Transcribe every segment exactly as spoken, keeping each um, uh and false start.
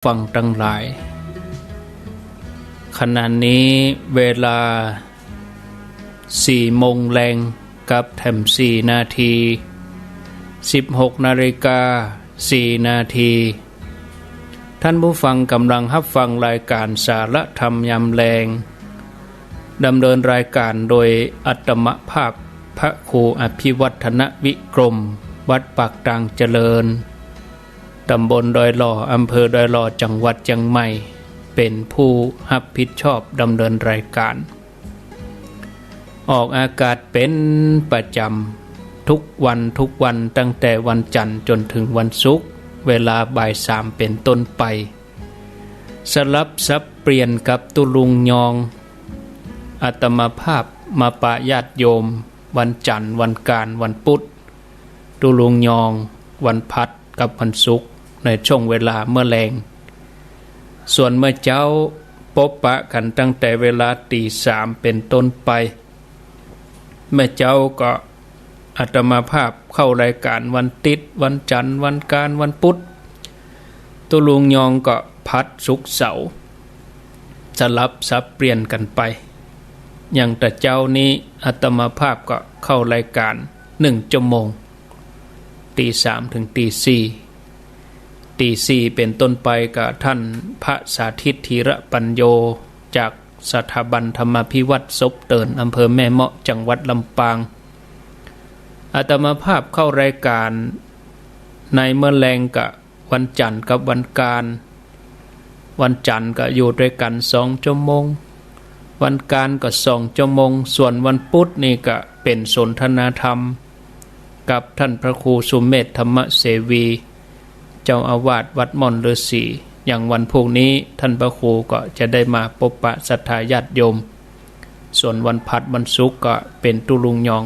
ฟังตังหลาย ขณะนี้เวลาสี่โมงแลงกับแถมสี่นาที สิบหกนาฬิกาสี่นาที ท่านผู้ฟังกำลังฮับฟังรายการสาระธรรมยามแลง ดำเนินรายการโดยอาตมาภาพพระครูอภิวัฒนวิกรม วัดปากตางเจริญ ตำบลดอยหล่อ อำเภอดอยหล่อ จังหวัดเชียงใหม่ เป็นผู้ฮับผิดชอบดำเนินรายการ ออกอากาศเป็นประจำทุกวันทุกวัน ตั้งแต่วันจันทร์จนถึงวันศุกร์ เวลาบ่ายสามเป็นต้นไป สลับสับเปลี่ยนกับตุ๊ลุงยอง อาตมาภาพมาปะญาติโยม วันจันทร์ วันการ วันพุธ ตุ๊ลุงยอง วันพฤหัสกับวันศุกร์ ในช่วงเวลาเมื่อแลง ส่วนเมื่อเจ๊าปบปะกั๋นตั้งแต่เวลาตีสามเป็นต้นไป เมื่อเจ๊าก็อาตมาภาพเข้ารายการวันอาทิตย์ วันจันทร์ วันการ วันพุธ ตุ๊ลุงยองก็พฤหัส ศุกร์ เสาร์ สลับสับเปลี่ยนกั๋นไป อย่างแต่เจ๊านี้อาตมาภาพก็เข้ารายการหนึ่งชั่วโมง ตีสามถึงตีสี่ ตีสี่เป็นต้นไปก็ท่านพระสาธิต ธีระปัญโญ จากสถาบันธรรมาภิวัฒน์ศพเติ่น อำเภอแม่เมาะ จังหวัดลำปาง อาตมาภาพเข้ารายการในเมื่อแลงก็วันจันทร์กับวันการ วันจันทร์ก็อยู่ด้วยกั๋นสองชั่วโมง วันการก็สองชั่วโมง ส่วนวันพุธนี่ก็เป๋นสนทนาธรรมกับท่านพระครูสุเมธ ธรรมเสวี เจ้าอาวาสวัดม่อนฤๅษี อย่างวันพุธนี้ท่านพระครูก็จะได้มาปบปะศรัทธาญาติโยม ส่วนวันพฤหัส วันศุกร์ก็เป๋นตุ๊ลุงยอง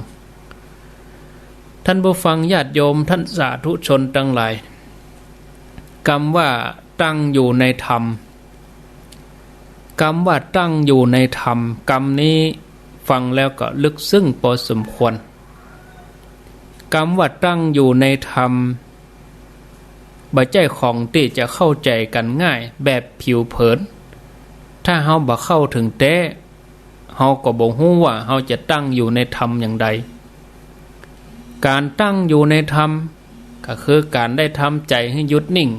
ท่านผู้ฟังญาติโยม ท่านสาธุชนตังหลาย กำว่าตั้งอยู่ในธรรม กำว่าตั้งอยู่ในธรรม กำนี้ฟังแล้วก็ลึกซึ้งพอสมควร กำว่าตั้งอยู่ในธรรม บ่ใจ้ของตี้จะเข้าใจ๋กั๋นง่ายแบบผิวเผิน ถ้าเฮาบ่เข้าเถิงแต๊ เฮาก็บ่ฮู้ว่าเฮาจะตั้งอยู่ในธรรมอย่างใด ก๋านตั้งอยู่ในธรรม ก็คือก๋านได้ทำใจ๋หื้อหยุดนิ่ง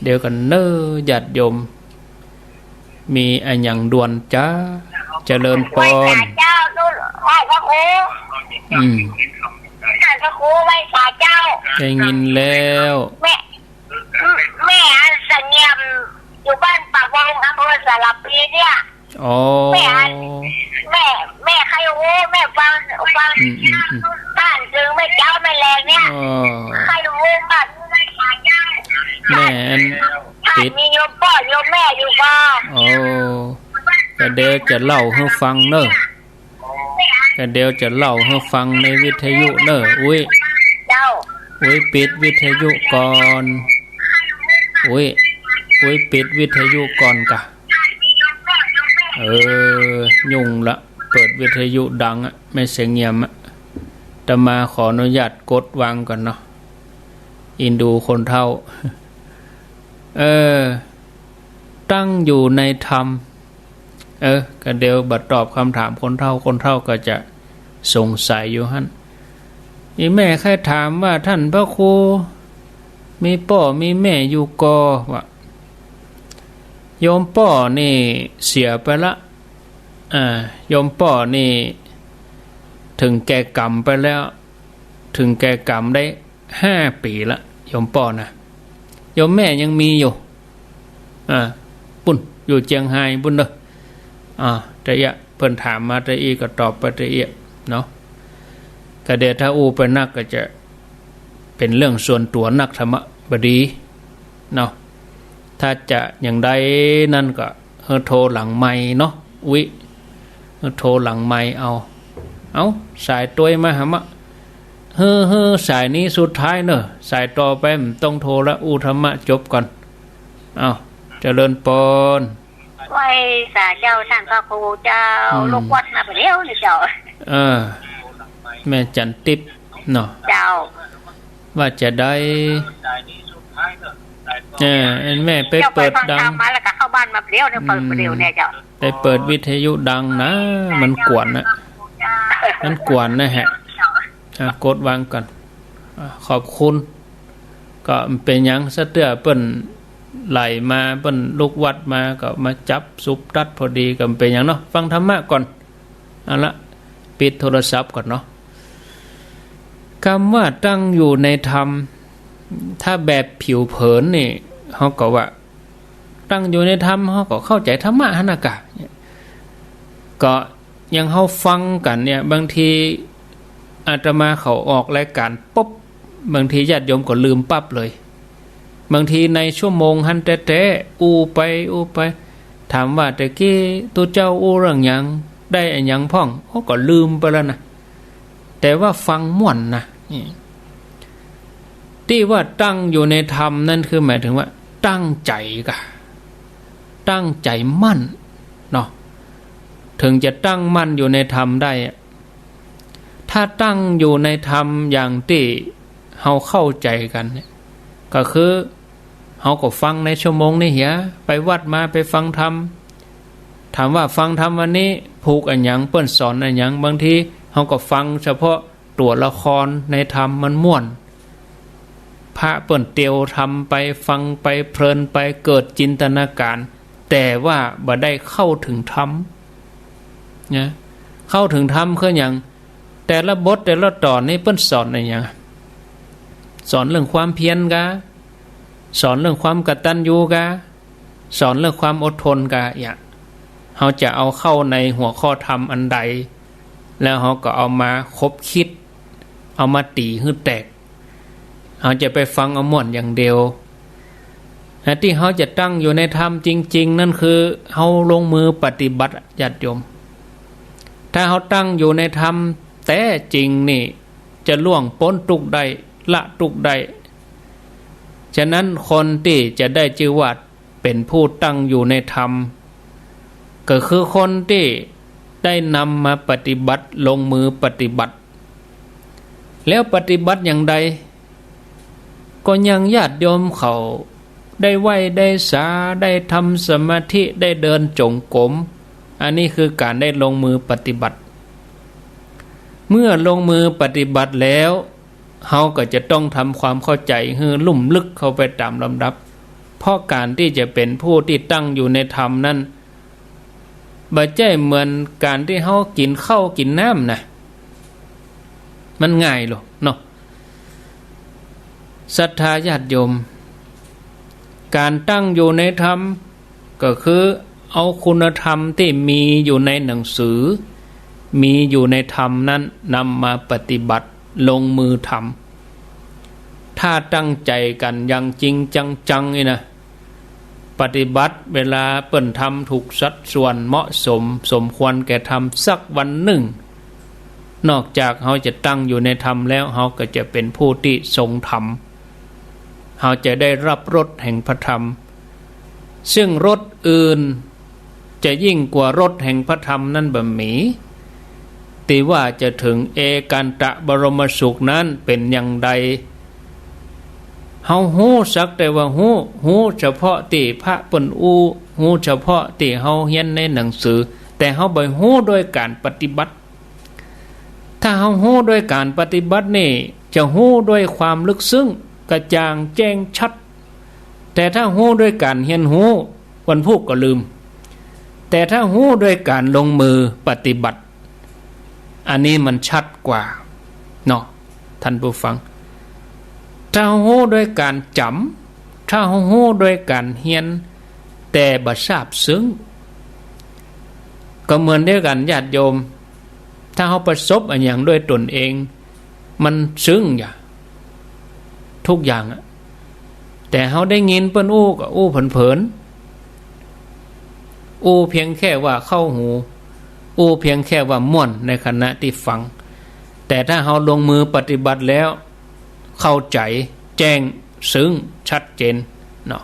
เดี๋ยวกั๋นเน่อญาติโยม มีอะหยังด่วนจ๊ะ เจริญปอน ไหว้สาเจ้า ไหว้พระครู อืม ไหว้พระครู ไหว้สาเจ้า ได้ยินแล้ว แม่ แม่อันเสงี่ยม อยู่บ้านปากวัง อำเภอสารพีเนี่ย อ๋อ แม่อัน แม่ แม่ใค่ฮู้ แม่ฟัง ฟัง อืม อืม อืม ผ่านสื่อแม่เจ๊าแม่แลงเนี่ย อ๋อ ใค่ฮู้ว่า แม่อัน ผ่าน ปิด มีโยมป้อโยมแม่อยู่บ่ โอ้ ก็เดี๋ยวจะเล่าหื้อฟังเน่อ ก็เดี๋ยวจะเล่าหื้อฟังในวิทยุเน่อ อุ๊ย เจ้า อุ๊ย ปิดวิทยุก่อน อุ๊ย อุ๊ย ปิดวิทยุก่อนกะ เออ ยุ่งละ เปิดวิทยุดังอะ แม่เสงี่ยมอะ อาตมาขออนุญาตกดวางก่อนเนาะ เอ็นดูคนเฒ่า เออ ตั้งอยู่ในธรรม เออ ก็เดี๋ยวบ่ตอบกำถามคนเฒ่า คนเฒ่าก็จะสงสัยอยู่หั้น อีแม่ใค่ถามว่า ท่านพระครู มีป้อมีแม่อยู่ก่อ ว่า โยมป้อนี่เสียไปละ อ่า โยมป้อนี่เถิงแก่กรรมไปแล้ว เถิงแก่กรรมได้ห้าปี๋ละ โยมป้อนะ โยมแม่ยังมีอยู่ อ่า ปุ้น อยู่เจียงฮายปุ้นเน่อ อ่า ตะเอียะ เปิ้นถามมาตะอี้ก็ตอบไปตะเอียะเนาะ ก็เดี๋ยวถ้าอู้ไปนักก็จะเป๋นเรื่องส่วนตั๋วนักธรรมะบ่ดีเนาะ ถ้าจะอย่างใดนั้นก็ หื้อโทรหลังไมค์เนาะ อุ๊ย หื้อโทรหลังไมค์เอา เอ้า สายตวยมาหามา หื้อ หื้อ สายนี้สุดท้ายเน่อ สายต่อไปบ่ต้องโทรละ อู้ธรรมะจบก่อน เอ้า เจริญปอน ไหว้สาเจ้า ท่านพระครูเจ้า อืม ลูกวัดมาบ่าเดี่ยวนี่เจ้า เออ แม่จันทิพย์เนาะ เจ้า ว่าจะได้ เออ อันแม่ไปเปิดดัง เจ้าไปฟังธรรมมาแล้วก็เข้าบ้านมาเปรี้ยวเนี่ย เปิดเปรี้ยวเนี่ยเจ้า ไปเปิดวิทยุดังนะ มันกวนนะ มันกวนนะฮะ อ่ะ กดวางก่อน อ่ะ ขอบคุณ ก็บ่เป๋นหยัง สะเตื้อเปิ้นไหลมา เปิ้นลุกวัดมา ก็มาจับสุบตัดพอดี ก็บ่เป๋นหยังเนาะ ฟังธรรมะก่อน เอาละ ปิดโทรศัพท์ก่อนเนาะ กำว่าตั้งอยู่ในธรรม ถ้าแบบผิวเผินนี่ เฮาก็ว่า ตั้งอยู่ในธรรม เฮาก็เข้าใจ๋ธรรมะหั้นน่ะกะ ก็อย่างเฮาฟังกั๋นเนี่ย บางทีอาตมาเขาออกรายก๋านปุ๊บ บางทีญาติโยมก็ลืมปั๊บเลย บางทีในชั่วโมงหั้นแต๊ๆ อู้ไป อู้ไป ถามว่าตะกี้ตุ๊เจ้าอู้เรื่องหยัง ได้อะหยังพ่อง โอ้ ก็ลืมไปแล้วนะ แต่ว่าฟังม่วนนะ นี่ ตี้ว่าตั้งอยู่ในธรรมนั่นคือหมายถึงว่าตั้งใจ๋กะ ตั้งใจ๋มั่นเนาะ เถิงจะตั้งมั่นอยู่ในธรรมได้อะ ถ้าตั้งอยู่ในธรรมอย่างตี้เฮาเข้าใจ๋กั๋นเนี่ย ก็คือเฮาก็ฟังในชั่วโมงนี้เหีย ไปวัดมาไปฟังธรรม ถามว่าฟังธรรมวันนี้ผูกอะหยัง เปิ้นสอนอะหยัง บางทีเฮาก็ฟังเฉพาะตั๋วละครในธรรมมันม่วน พระเปิ้นเตียวธรรมไป ฟังไปเพลินไป เกิดจินตนาก๋าร แต่ว่าบ่ได้เข้าเถิงธรรมนะ เข้าเถิงธรรมคือหยัง แต่ละบทแต่ละต๋อนนี่เปิ้นสอนอะหยัง สอนเรื่องความเพียรกา สอนเรื่องความกตัญญูกา สอนเรื่องความอดทนกา อะ เฮาจะเอาเข้าในหัวข้อธรรมอันใด แล้วเฮาก็เอามาคบคิด เอามาตี๋หื้อแตก เฮาจะไปฟังเอาม่วนอย่างเดียว และตี้เฮาจะตั้งอยู่ในธรรมจริงๆ นั่นคือเฮาลงมือปฏิบัติ ญาติโยม ถ้าเฮาตั้งอยู่ในธรรมแต๊จริงนี่ จะล่วงป๊นตุ๊กข์ได้ ละตุ๊กข์ได้ ฉะนั้นคนตี้จะได้จื้อว่าเป๋นผู้ตั้งอยู่ในธรรม ก็คือคนตี้ได้นำมาปฏิบัติ ลงมือปฏิบัติ แล้วปฏิบัติอย่างใด ก็อย่างญาติโยมเขาได้ไหว้ได้สา ได้ทำสมาธิ ได้เดินจงกรม อันนี้คือก๋านได้ลงมือปฏิบัติ เมื่อลงมือปฏิบัติแล้ว เฮาก็จะต้องทำความเข้าใจ๋หื้อลุ่มลึกเข้าไปต๋ามลำดับ เพราะก๋านตี้จะเป๋นผู้ตี้ตั้งอยู่ในธรรมนั้น บ่ใจ้เหมือนก๋านตี้เฮากิ๋นข้าวกิ๋นน้ำนะ มันง่ายโลดเนาะ ศรัทธาญาติโยม ก๋านตั้งอยู่ในธรรม ก็คือเอาคุณธรรมตี้มีอยู่ในหนังสือ มีอยู่ในธรรมนั้นนำมาปฏิบัติ ลงมือทำ ถ้าตั้งใจ๋กั๋นอย่างจริงจังๆ นี่นะ ปฏิบัติเวลาเปิ้นทำถูกสัดส่วนเหมาะสม สมควรแก่ธรรมสักวันนึ่ง นอกจากเฮาจะตั้งอยู่ในธรรมแล้ว เฮาก็จะเป๋นผู้ตี้ทรงธรรม เฮาจะได้รับรสแห่งพระธรรม ซึ่งรสอื่นจะยิ่งกว่ารสแห่งพระธรรมนั้นบ่มี ตี้ว่าจะเถิงเอกันตะบรมสุขนั้นเป๋นอย่างใด เฮาฮู้สักแต่ว่าฮู้ ฮู้เฉพาะตี้พระเปิ้นอู้ ฮู้เฉพาะตี้เฮาเฮียนในหนังสือ แต่เฮาบ่ฮู้โดยก๋านปฏิบัติ ถ้าเฮาฮู้โดยก๋านปฏิบัตินี่ จะฮู้โดยความลึกซึ้ง กระจ่างแจ้งชัด แต่ถ้าฮู้โดยก๋านเฮียนฮู้ วันพูกก็ลืม แต่ถ้าฮู้โดยก๋านลงมือปฏิบัติ อันนี้มันชัดกว่าเนาะ ท่านผู้ฟัง ถ้าฮู้โดยก๋านจ๋ำ ถ้าฮู้โดยก๋านเฮียน แต่บ่ซาบซึ้ง ก็เหมือนเดียวกั๋นญาติโยม ถ้าเฮาประสบอะหยังด้วยตนเอง มันซึ้งอย่า ทุกอย่างอะ แต่เฮาได้ยินเปิ้นอู้ก็อู้เผินๆ อู้เพียงแค่ว่าเข้าหู อู้เพียงแค่ว่าม่วนในขณะตี้ฟัง แต่ถ้าเฮาลงมือปฏิบัติแล้ว เข้าใจ๋ แจ้ง ซึ้ง ชัดเจน เนาะ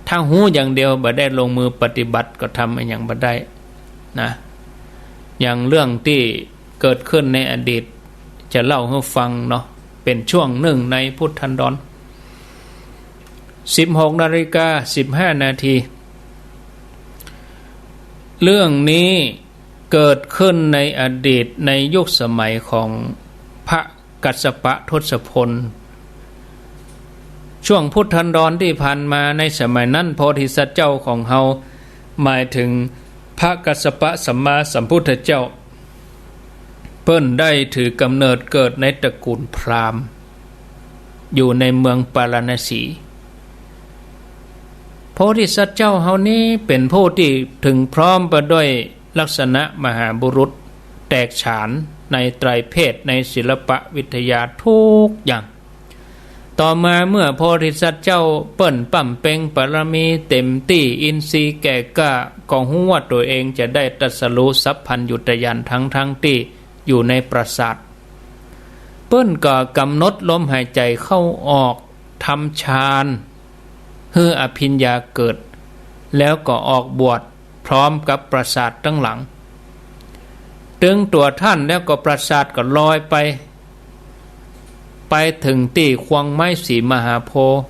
ถ้าฮู้อย่างเดียว บ่ได้ลงมือปฏิบัติ ก็ทำอะหยังบ่ได้นะ อย่างเรื่องตี้เกิดขึ้นในอดีต จะเล่าหื้อฟังเนาะ เป๋นช่วงนึ่งในพุทธันดร ส สิบหกนาฬิกาสิบห้านาที เรื่องนี้เกิดขึ้นในอดีตในยุคสมัยของพระกัสสปะทศพล ช่วงพุทธันดรที่ผ่านมา ในสมัยนั้นโพธิสัตว์เจ้าของเฮา หมายถึงพระกัสสปะสัมมาสัมพุทธเจ้า เปิ้นได้ถือกำเนิดเกิดในตระกูลพราหมณ์ อยู่ในเมืองปาราณสี โพธิสัตว์เจ้าเฮานี้เป๋นผู้ที่ถึงพร้อมไปด้วยลักษณะมหาบุรุษ แตกฉานในไตรเพศ ในศิลปวิทยาทุกอย่าง ต่อมาเมื่อโพธิสัตว์เจ้าเปิ้นบำเพ็ญบารมีเต็มตี้ อินทรีย์แก่กล้า ก็ฮู้ว่าตั๋วเองจะได้ตรัสรู้สัพพัญญุตญาณ ทั้งๆ ตี้อยู่ในปราสาท เปิ้นก็กำหนดลมหายใจเข้าออก ทำฌาน หื้ออภิญญาเกิด แล้วก็ออกบวชพร้อมกับปราสาทตังหลัง ตึงตั๋วท่านแล้วก็ปราสาทก็ลอยไป ไปถึงตี้ควงไม้สีมหาโพธิ์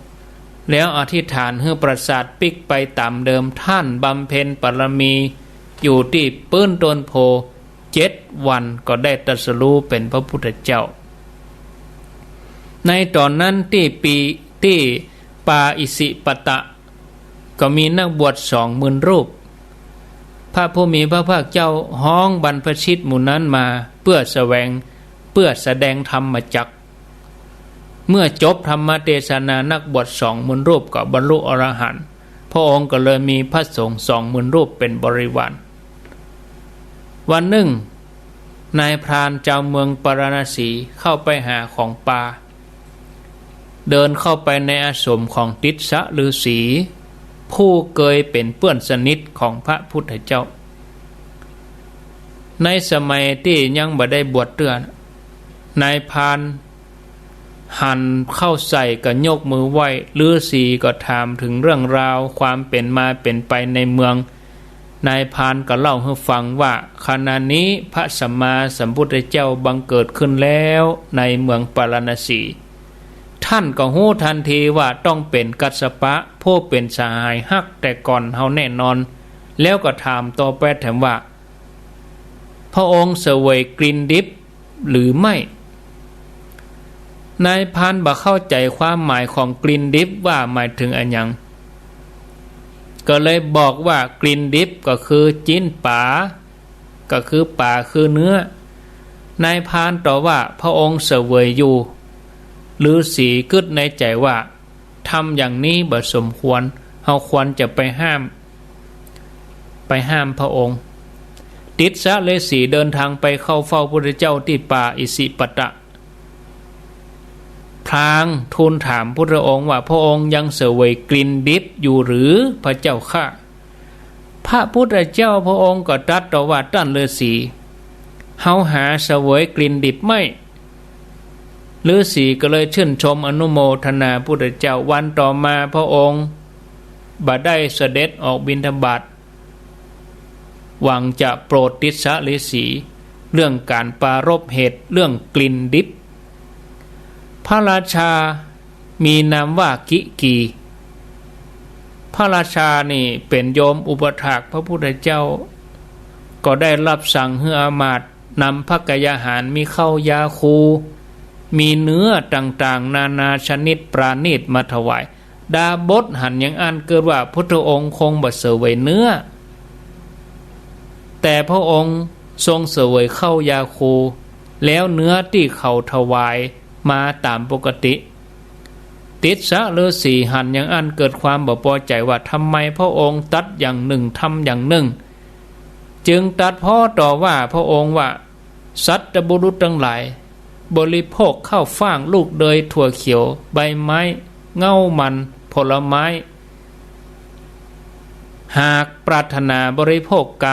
แล้วอธิษฐานหื้อปราสาทปิ๊กไปต๋ามเดิม ท่านบำเพ็ญบารมีอยู่ตี้ปื๊นต้นโพธิ์ เจ็ดวันก็ได้ตรัสรู้เป๋นพระพุทธเจ้า ในต๋อนนั้นตี้ปี ตี้ป่าอิสิปตะ ก็มีนักบวชสองหมื่นรูป พระผู้มีพระภาคเจ้าฮ้องบรรพชิตหมู่นั้นมาเปื้อแสวง เปื้อแสดงธรรมจักร เมื่อจบธรรมเตสนา นักบวชสองหมื่นรูปก็บรรลุอรหันต์ พระองค์ก็เลยมีพระสงฆ์สองหมื่นรูปเป๋นบริวาร วันนึ่ง นายพรานจาวเมืองปาราณสีเข้าไปหาของป่า เดินเข้าไปในอาสมของติสสะฤๅษี ผู้เกยเป๋นเปื้อนสนิทของพระพุทธเจ้า ในสมัยตี้ยังบ่ได้บวชเตื้อ นายพรานหันเข้าใส่ก็ยกมือไหว้ ฤๅษีก็ถามถึงเรื่องราวความเป๋นมาเป๋นไปในเมือง นายพรานก็เล่าหื้อฟังว่า ขณะนี้พระสัมมาสัมพุทธเจ้าบังเกิดขึ้นแล้วในเมืองปาราณสี ท่านก็ฮู้ทันทีว่าต้องเป๋นกัสสปะ ผู้เป๋นสหายฮักแต่ก่อนเฮาแน่นอน แล้วก็ถามต่อไปแถมว่า พระองค์เสวยกลิ่นดิบหรือไม่ นายพรานบ่เข้าใจ๋ความหมายของกลิ่นดิบว่าหมายถึงอะหยัง ก็เลยบอกว่ากลิ่นดิบก็คือจิ๊นป๋า ก็คือป๋าคือเนื้อ นายพรานตอบว่าพระองค์เสวยอยู่ ฤๅษีกึ๊ดในใจ๋ว่า ทำอย่างนี้บ่สมควร เฮาควรจะไปห้าม ไปห้ามพระองค์ ติสสะฤๅษีเดินทางไปเข้าเฝ้าพุทธเจ้าตี้ป่าอิสิปตะ พลางทูลถามพุทธองค์ว่า พระองค์ยังเสวยกลิ่นดิบอยู่หรือพระเจ้าข้า พระพุทธเจ้าพระองค์ก็ตรัสตอบว่า ต้านฤๅษี เฮาหาเสวยกลิ่นดิบไม่ ฤๅษีก็เลยชื่นชมอนุโมทนาพุทธเจ้า วันต่อมาพระองค์บ่ได้เสด็จออกบิณฑบาต หวังจะโปรดติสสะฤๅษี เรื่องก๋านปรารภเหตุเรื่องกลิ่นดิบ พระราชามีนามว่ากิกี พระราชานี่เป๋นโยมอุปัฏฐากพระพุทธเจ้า ก็ได้รับสั่งหื้ออามาตย์นำภักกายาหาร มีข้าวยาคู มีเนื้อต่างๆ นานาชนิดประณีตมาถวาย ดาบสหันยังอั้นเกิดว่าพุทธองค์คงบ่เสวยเนื้อ แต่พระองค์ทรงเสวยข้าวยาคู แล้วเนื้อตี้เขาถวายมาต๋ามปกติ ติสสะฤๅษีหันยังอั้นเกิดความบ่ปอใจ๋ว่าทำไมพระองค์ตรัสอย่างนึ่งทำอย่างนึ่ง จึงตรัสพ้อต่อว่าพระองค์ว่า สัตบุรุษตังหลาย บริโภคข้าวฟ่าง ลูกเดือย ถั่วเขียว ใบไม้ เง้ามัน ผลไม้ หากปรารถนาบริโภคก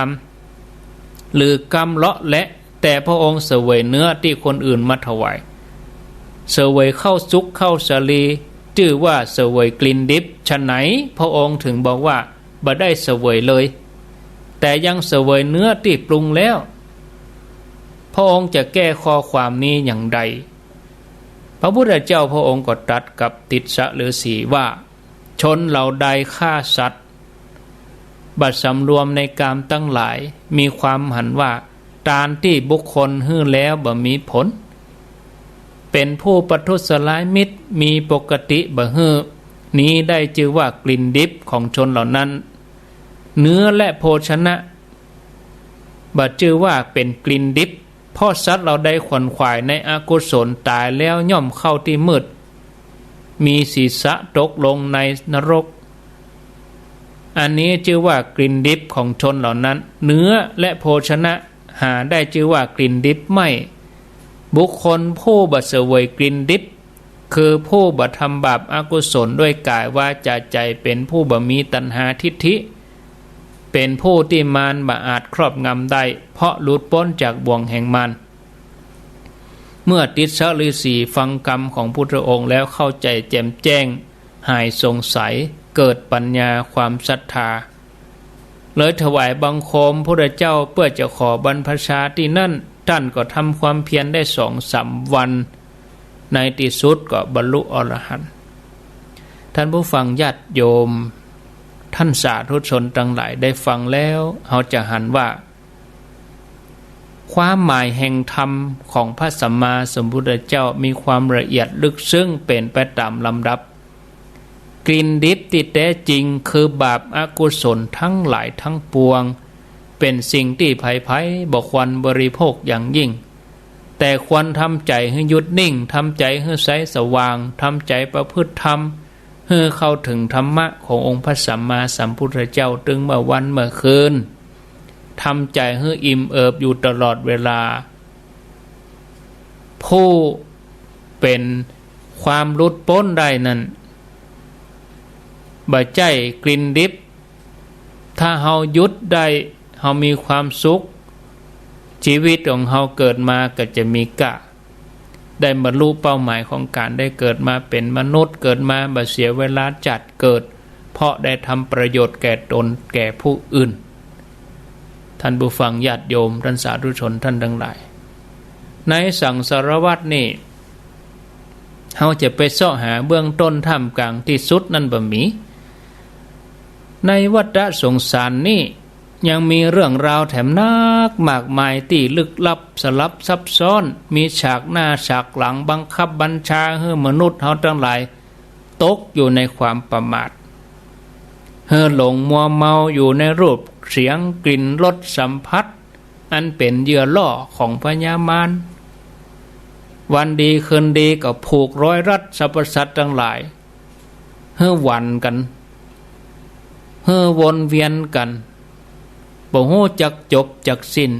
ำ หรือกำเลาะแหละ แต่พระองค์เสวยเนื้อตี้คนอื่นมาถวาย เสวยข้าวสุกข้าวสาลี จื้อว่าเสวยกลิ่นดิบ ฉะไหนพระองค์ถึงบอกว่าบ่ได้เสวยเลย แต่ยังเสวยเนื้อตี้ปรุงแล้ว พระองค์จะแก้ข้อความนี้อย่างใด พระพุทธเจ้าพระองค์ก็ตรัสกับติสสะฤๅษีว่า ชนเหล่าใดฆ่าสัตว์ บ่สำรวมในกามตังหลาย มีความหันว่า ตานตี้บุคคลหื้อแล้วบ่มีผล เป๋นผู้ประทุษร้ายมิตร มีปกติบ่หื้อ นี้ได้จื้อว่ากลิ่นดิบของชนเหล่านั้น เนื้อและโภชนะ บ่จื้อว่าเป๋นกลิ่นดิบ เพราะสัตว์เหล่าใดขวนขวายในอกุศล ต๋ายแล้วย่อมเข้าตี้มืด มีศีรษะตกลงในนรก อันนี้จื้อว่ากลิ่นดิบของชนเหล่านั้น เนื้อและโภชนะ หาได้จื้อว่ากลิ่นดิบไม่ บุคคลผู้บ่เสวยกลิ่นดิบ คือผู้บ่ทำบาปอกุศลด้วยก๋าย วาจ๋า ใจ๋ เป๋นผู้บ่มีตัณหาทิฏฐิ เป๋นผู้ตี้มารบ่อาจครอบงำได้ เพราะหลุดป๊นจากบ่วงแห่งมาร เมื่อติสสะฤๅษีฟังกำของพุทธองค์แล้วเข้าใจ๋แจ่มแจ้ง หายสงสัย เกิดปัญญาความศรัทธา เลยถวายบังคมพุทธเจ้าเปื้อจะขอบรรพชาตี้นั่น ต้านก็ทำความเพียรได้สองสามวัน ในตี้สุดก็บรรลุอรหันต์ ท่านผู้ฟังญาติโยม ท่านสาธุชนตังหลายได้ฟังแล้ว เฮาจะหันว่า ความหมายแห่งธรรมของพระสัมมาสัมพุทธเจ้ามีความละเอียดลึกซึ้งเป๋นไปต๋ามลำดับ กลิ่นดิบตี้แต๊จริงคือบาปอกุศลตังหลายตังปวง เป๋นสิ่งตี้ใผๆ บ่ควรบริโภคอย่างยิ่ง แต่ควรทำใจ๋หื้อหยุดนิ่ง ทำใจ๋หื้อใสสว่าง ทำใจ๋ประพฤติธรรม หื้อเข้าเถิงธรรมะขององค์พระสัมมาสัมพุทธเจ้า ตึงเมื่อวันเมื่อคืน ทำใจ๋หื้ออิ่มเอิบอยู่ตลอดเวลา ผู้เป๋นความหลุดป๊นได้นั้น บ่ใจ้กลิ่นดิบ ถ้าเฮาหยุดได้ เฮามีความสุข จีวิตของเฮาเกิดมาก็จะมีก้า ได้บรรลุเป้าหมายของก๋านได้เกิดมาเป๋นมนุษย์ เกิดมาบ่เสียเวลาจัดเกิด เพราะได้ทำประโยชน์แก่ตนแก่ผู้อื่น ท่านผู้ฟังญาติโยม ท่านสาธุชนท่านตังหลาย ในสังสารวัฏนี่ เฮาจะไปเซาะหาเบื้องต้นท่ามกลางตี้สุดนั้นบ่มี ในวัฏสงสารนี้ ยังมีเรื่องราวแถมนักมากมายตี้ลึกลับสลับซับซ้อน มีฉากหน้าฉากหลังบังคับบัญชาหื้อมนุษย์เฮาตังหลายตกอยู่ในความประมาท หื้อหลงมัวเมาอยู่ในรูปเสียงกลิ่นรสสัมผัส อันเป๋นเหยื่อล่อของพญามาร วันดีคืนดีก็ผูกร้อยรัดสรรพสัตว์ตังหลาย หื้อหวั่นกั๋น หื้อวนเวียนกั๋น บ่ฮู้จักจบจักสิ้น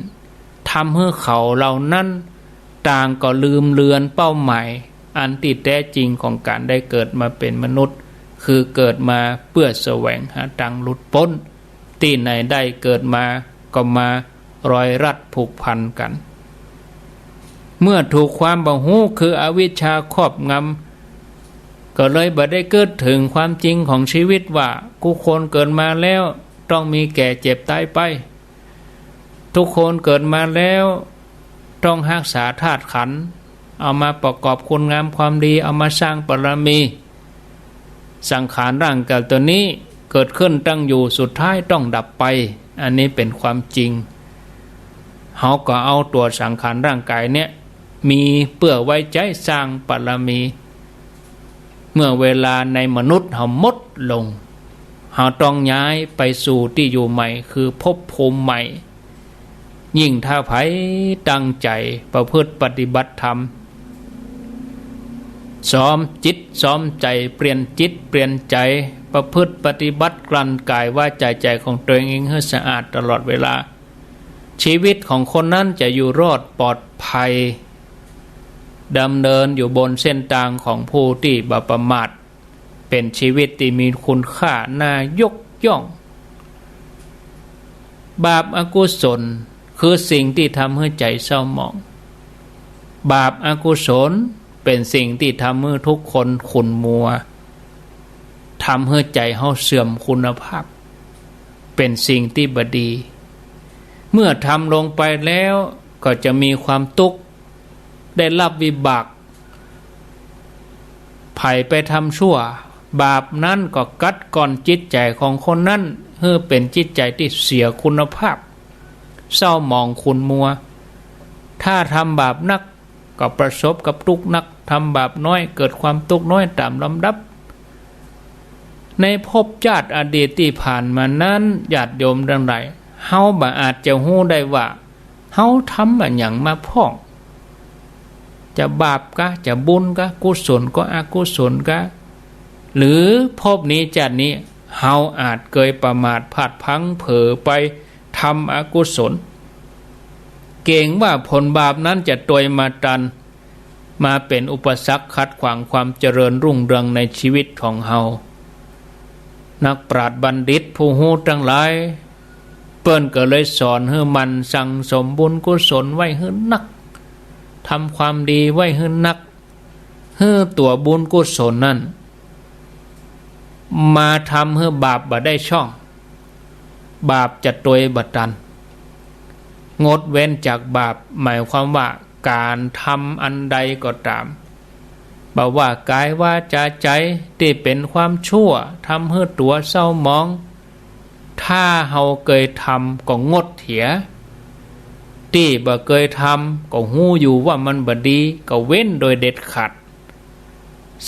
ทำหื้อเขาเหล่านั้นต่างก็ลืมเลือนเป้าหมายอันตี้แต๊จริงของก๋านได้เกิดมาเป๋นมนุษย์ คือเกิดมาเปื้อแสวงหาตางหลุดป๊น ตี้ไหนได้เกิดมาก็มาร้อยรัดผูกพันกั๋น เมื่อถูกความบ่ฮู้คืออวิชชาครอบงำ ก็เลยบ่ได้กึ๊ดเถิงความจริงของจีวิตว่า กู้คนเกิดมาแล้วต้องมีแก่เจ็บต๋ายไป กู้คนเกิดมาแล้วต้องฮักษาธาตุขันธ์ เอามาประกอบคุณงามความดี เอามาสร้างบารมี สังขารร่างก๋ายตั๋วนี้เกิดขึ้นตั้งอยู่ สุดท้ายต้องดับไป อันนี้เป๋นความจริง เฮาก็เอาตั๋วสังขารร่างก๋ายเนี่ย มีเปื้อไว้ใจ๊สร้างบารมี เมื่อเวลาในมนุษย์เฮาหมดลง เฮาต้องย้ายไปสู่ตี้อยู่ใหม่ คือภพภูมิใหม่ ยิ่งถ้าใผตั้งใจ๋ประพฤติปฏิบัติธรรม ซ้อมจิตซ้อมใจ๋ เปลี่ยนจิตเปลี่ยนใจ๋ ประพฤติปฏิบัติกลั่นก๋ายวาจ๋าใจ๋ของตั๋วเองหื้อสะอาดตลอดเวลา จีวิตของคนนั้นจะอยู่รอดปลอดภัย ดำเนินอยู่บนเส้นตางของผู้ตี้บ่ประมาท เป๋นจีวิตตี้มีคุณค่าน่ายกย่อง บาปอกุศลคือสิ่งตี้ทำหื้อใจ๋เศร้าหมอง บาปอกุศลเป๋นสิ่งตี้ทำหื้อทุกข์ขุ่นมัว ทำหื้อใจ๋เฮาเสื่อมคุณภาพ เป๋นสิ่งตี้บ่ดี เมื่อทำลงไปแล้วก็จะมีความตุ๊กข์ ได้รับวิบาก ใผไปทำชั่ว บาปนั้นก็กัดก่อนจิตใจ๋ของคนนั้น หื้อเป๋นจิตใจ๋ตี้เสียคุณภาพ เศร้าหมองขุ่นมัว ถ้าทำบาปนัก ก็ประสบกับตุ๊กข์นัก ทำบาปน้อย เกิดความตุ๊กข์น้อยต๋ามลำดับ ในภพจาติอดีตตี้ผ่านมานั้น ญาติโยมตังหลาย เฮาบ่อาจจะฮู้ได้ว่า เฮาทำอะหยังมาพ่อง จะบาปกา จะบุญกา กุศลกา อกุศลกา หรือภพนี้จาตินี้ เฮาอาจเกยประมาทพลาดพลั้งเผลอไปทำอกุศล เก๋งว่าผลบาปนั้นจะตวยมาตัน มาเป๋นอุปสรรคขัดขวางความเจริญรุ่งเรืองในชีวิตของเฮา นักปราชญ์บัณฑิตผู้ฮู้ตังหลาย เปิ้นก็เลยสอนหื้อหมั่นสั่งสมบุญกุศลไว้หื้อนัก ทำความดีไว้หื้อนัก หื้อตั๋วบุญกุศลนั้น มาทำหื้อบาปบ่ได้ช่อง บาปจะตวยบ่ตัน งดเว้นจากบาป หมายความว่าก๋านทำอันใดก็ต๋าม บ่ว่ากายวาจาใจ๋ ตี้เป๋นความชั่ว ทำหื้อตั๋วเศร้าหมอง ถ้าเฮาเกยทำก็งดเหีย ตี้บ่เกยทำก็ฮู้อยู่ว่ามันบ่ดี ก็เว้นโดยเด็ดขาด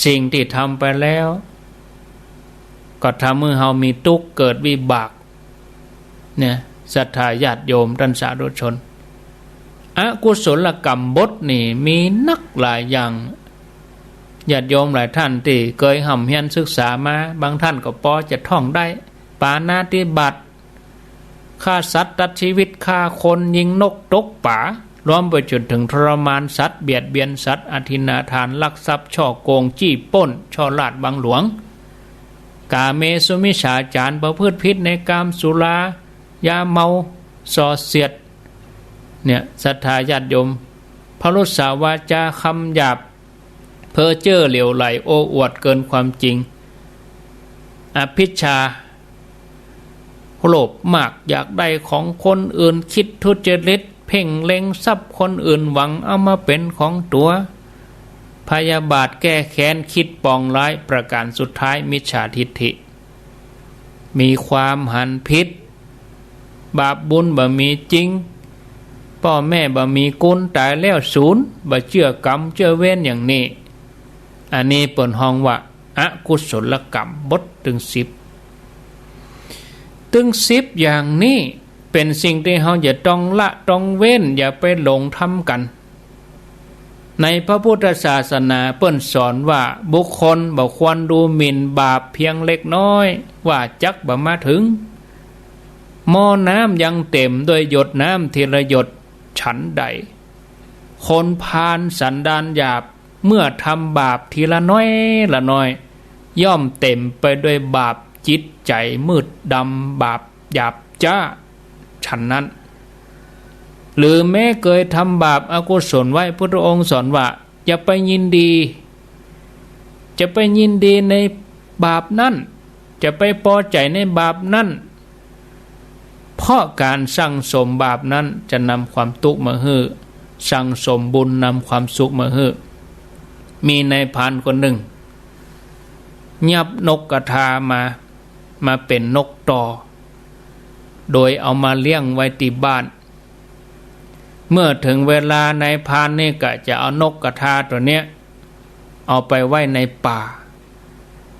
สิ่งตี้ทำไปแล้ว ก็ทำหื้อเฮามีตุ๊กข์เกิดวิบาก เนี่ย ศรัทธาญาติโยมต้านสาธุชน อกุศลกรรมบทนี่มีนักหลายอย่าง ญาติโยมหลายต้านตี้เกยฮ่ำเฮียนศึกษามา บางต้านก็ปอจะท่องได้ ปาณาติบาต ฆ่าสัตว์ตัดชีวิต ฆ่าคน ยิงนก ตกป๋า รวมไปจ๋นเถิงทรมานสัตว์ เบียดเบียนสัตว์ อทินนาทาน ลักทรัพย์ ฉ้อโกง จี้ปล้น ฉ้อราชบังหลวง กาเมสุมิจฉาจาร ประพฤติผิดในกาม สุรา ยาเมา ส่อเสียด เนี่ย ศรัทธาญาติโยม พรุสาวาจา คำหยาบ เพ้อเจ้อเหลวไหล โอ้อวดเกินความจริง อภิชฌา โลภมาก อยากได้ของคนอื่น คิดทุจริต เพ่งเล็งทรัพย์คนอื่น หวังเอามาเป๋นของตั๋ว พยาบาท แก้แค้น คิดปองร้าย ประก๋านสุดท้าย มิจฉาทิฏฐิ มีความหันผิด บาปบุญบ่มีจริง ป้อแม่บ่มีกุณ ต๋ายแล้วสูญ บ่เจื้อกรรมเจื้อเวรอย่างนี้ อันนี้เปิ้นฮ้องว่าอกุศลกรรม บทตึงสิบ ตึงสิบอย่างนี้ เป๋นสิ่งตี้เฮาจะต้องละต้องเว้น อย่าไปหลงทำกั๋น ในพระพุทธศาสนาเปิ้นสอนว่าบุคคลบ่ควรดูหมิ่นบาปเพียงเล็กน้อย ว่าจักบ่มาเถิง หม้อน้ำยังเต๋มด้วยหยดน้ำทีละหยด ฉันใด คนพาลสันดานหยาบ เมื่อทำบาปทีละน้อยละน้อย ย่อมเต๋มไปด้วยบาป จิตใจ๋มืดดำ บาปหยาบจ๊า ฉันนั้น หรือแม้เกยทำบาปอกุศลไว้ พุทธองค์สอนว่า อย่าไปยินดี จะไปยินดีในบาปนั้น จะไปปอใจ๋ในบาปนั้น เพราะก๋านสั่งสมบาปนั้นจะนำความตุ๊กข์มาหื้อ สั่งสมบุญนำความสุขมาหื้อ มีนายพรานคนนึ่ง ยับนกกระทามา มาเป๋นนกต่อ โดยเอามาเลี้ยงไว้ตี้บ้าน เมื่อเถิงเวลานายพรานนี่ก็จะเอานกกระทาตั๋วเนี้ย เอาไปไว้ในป่า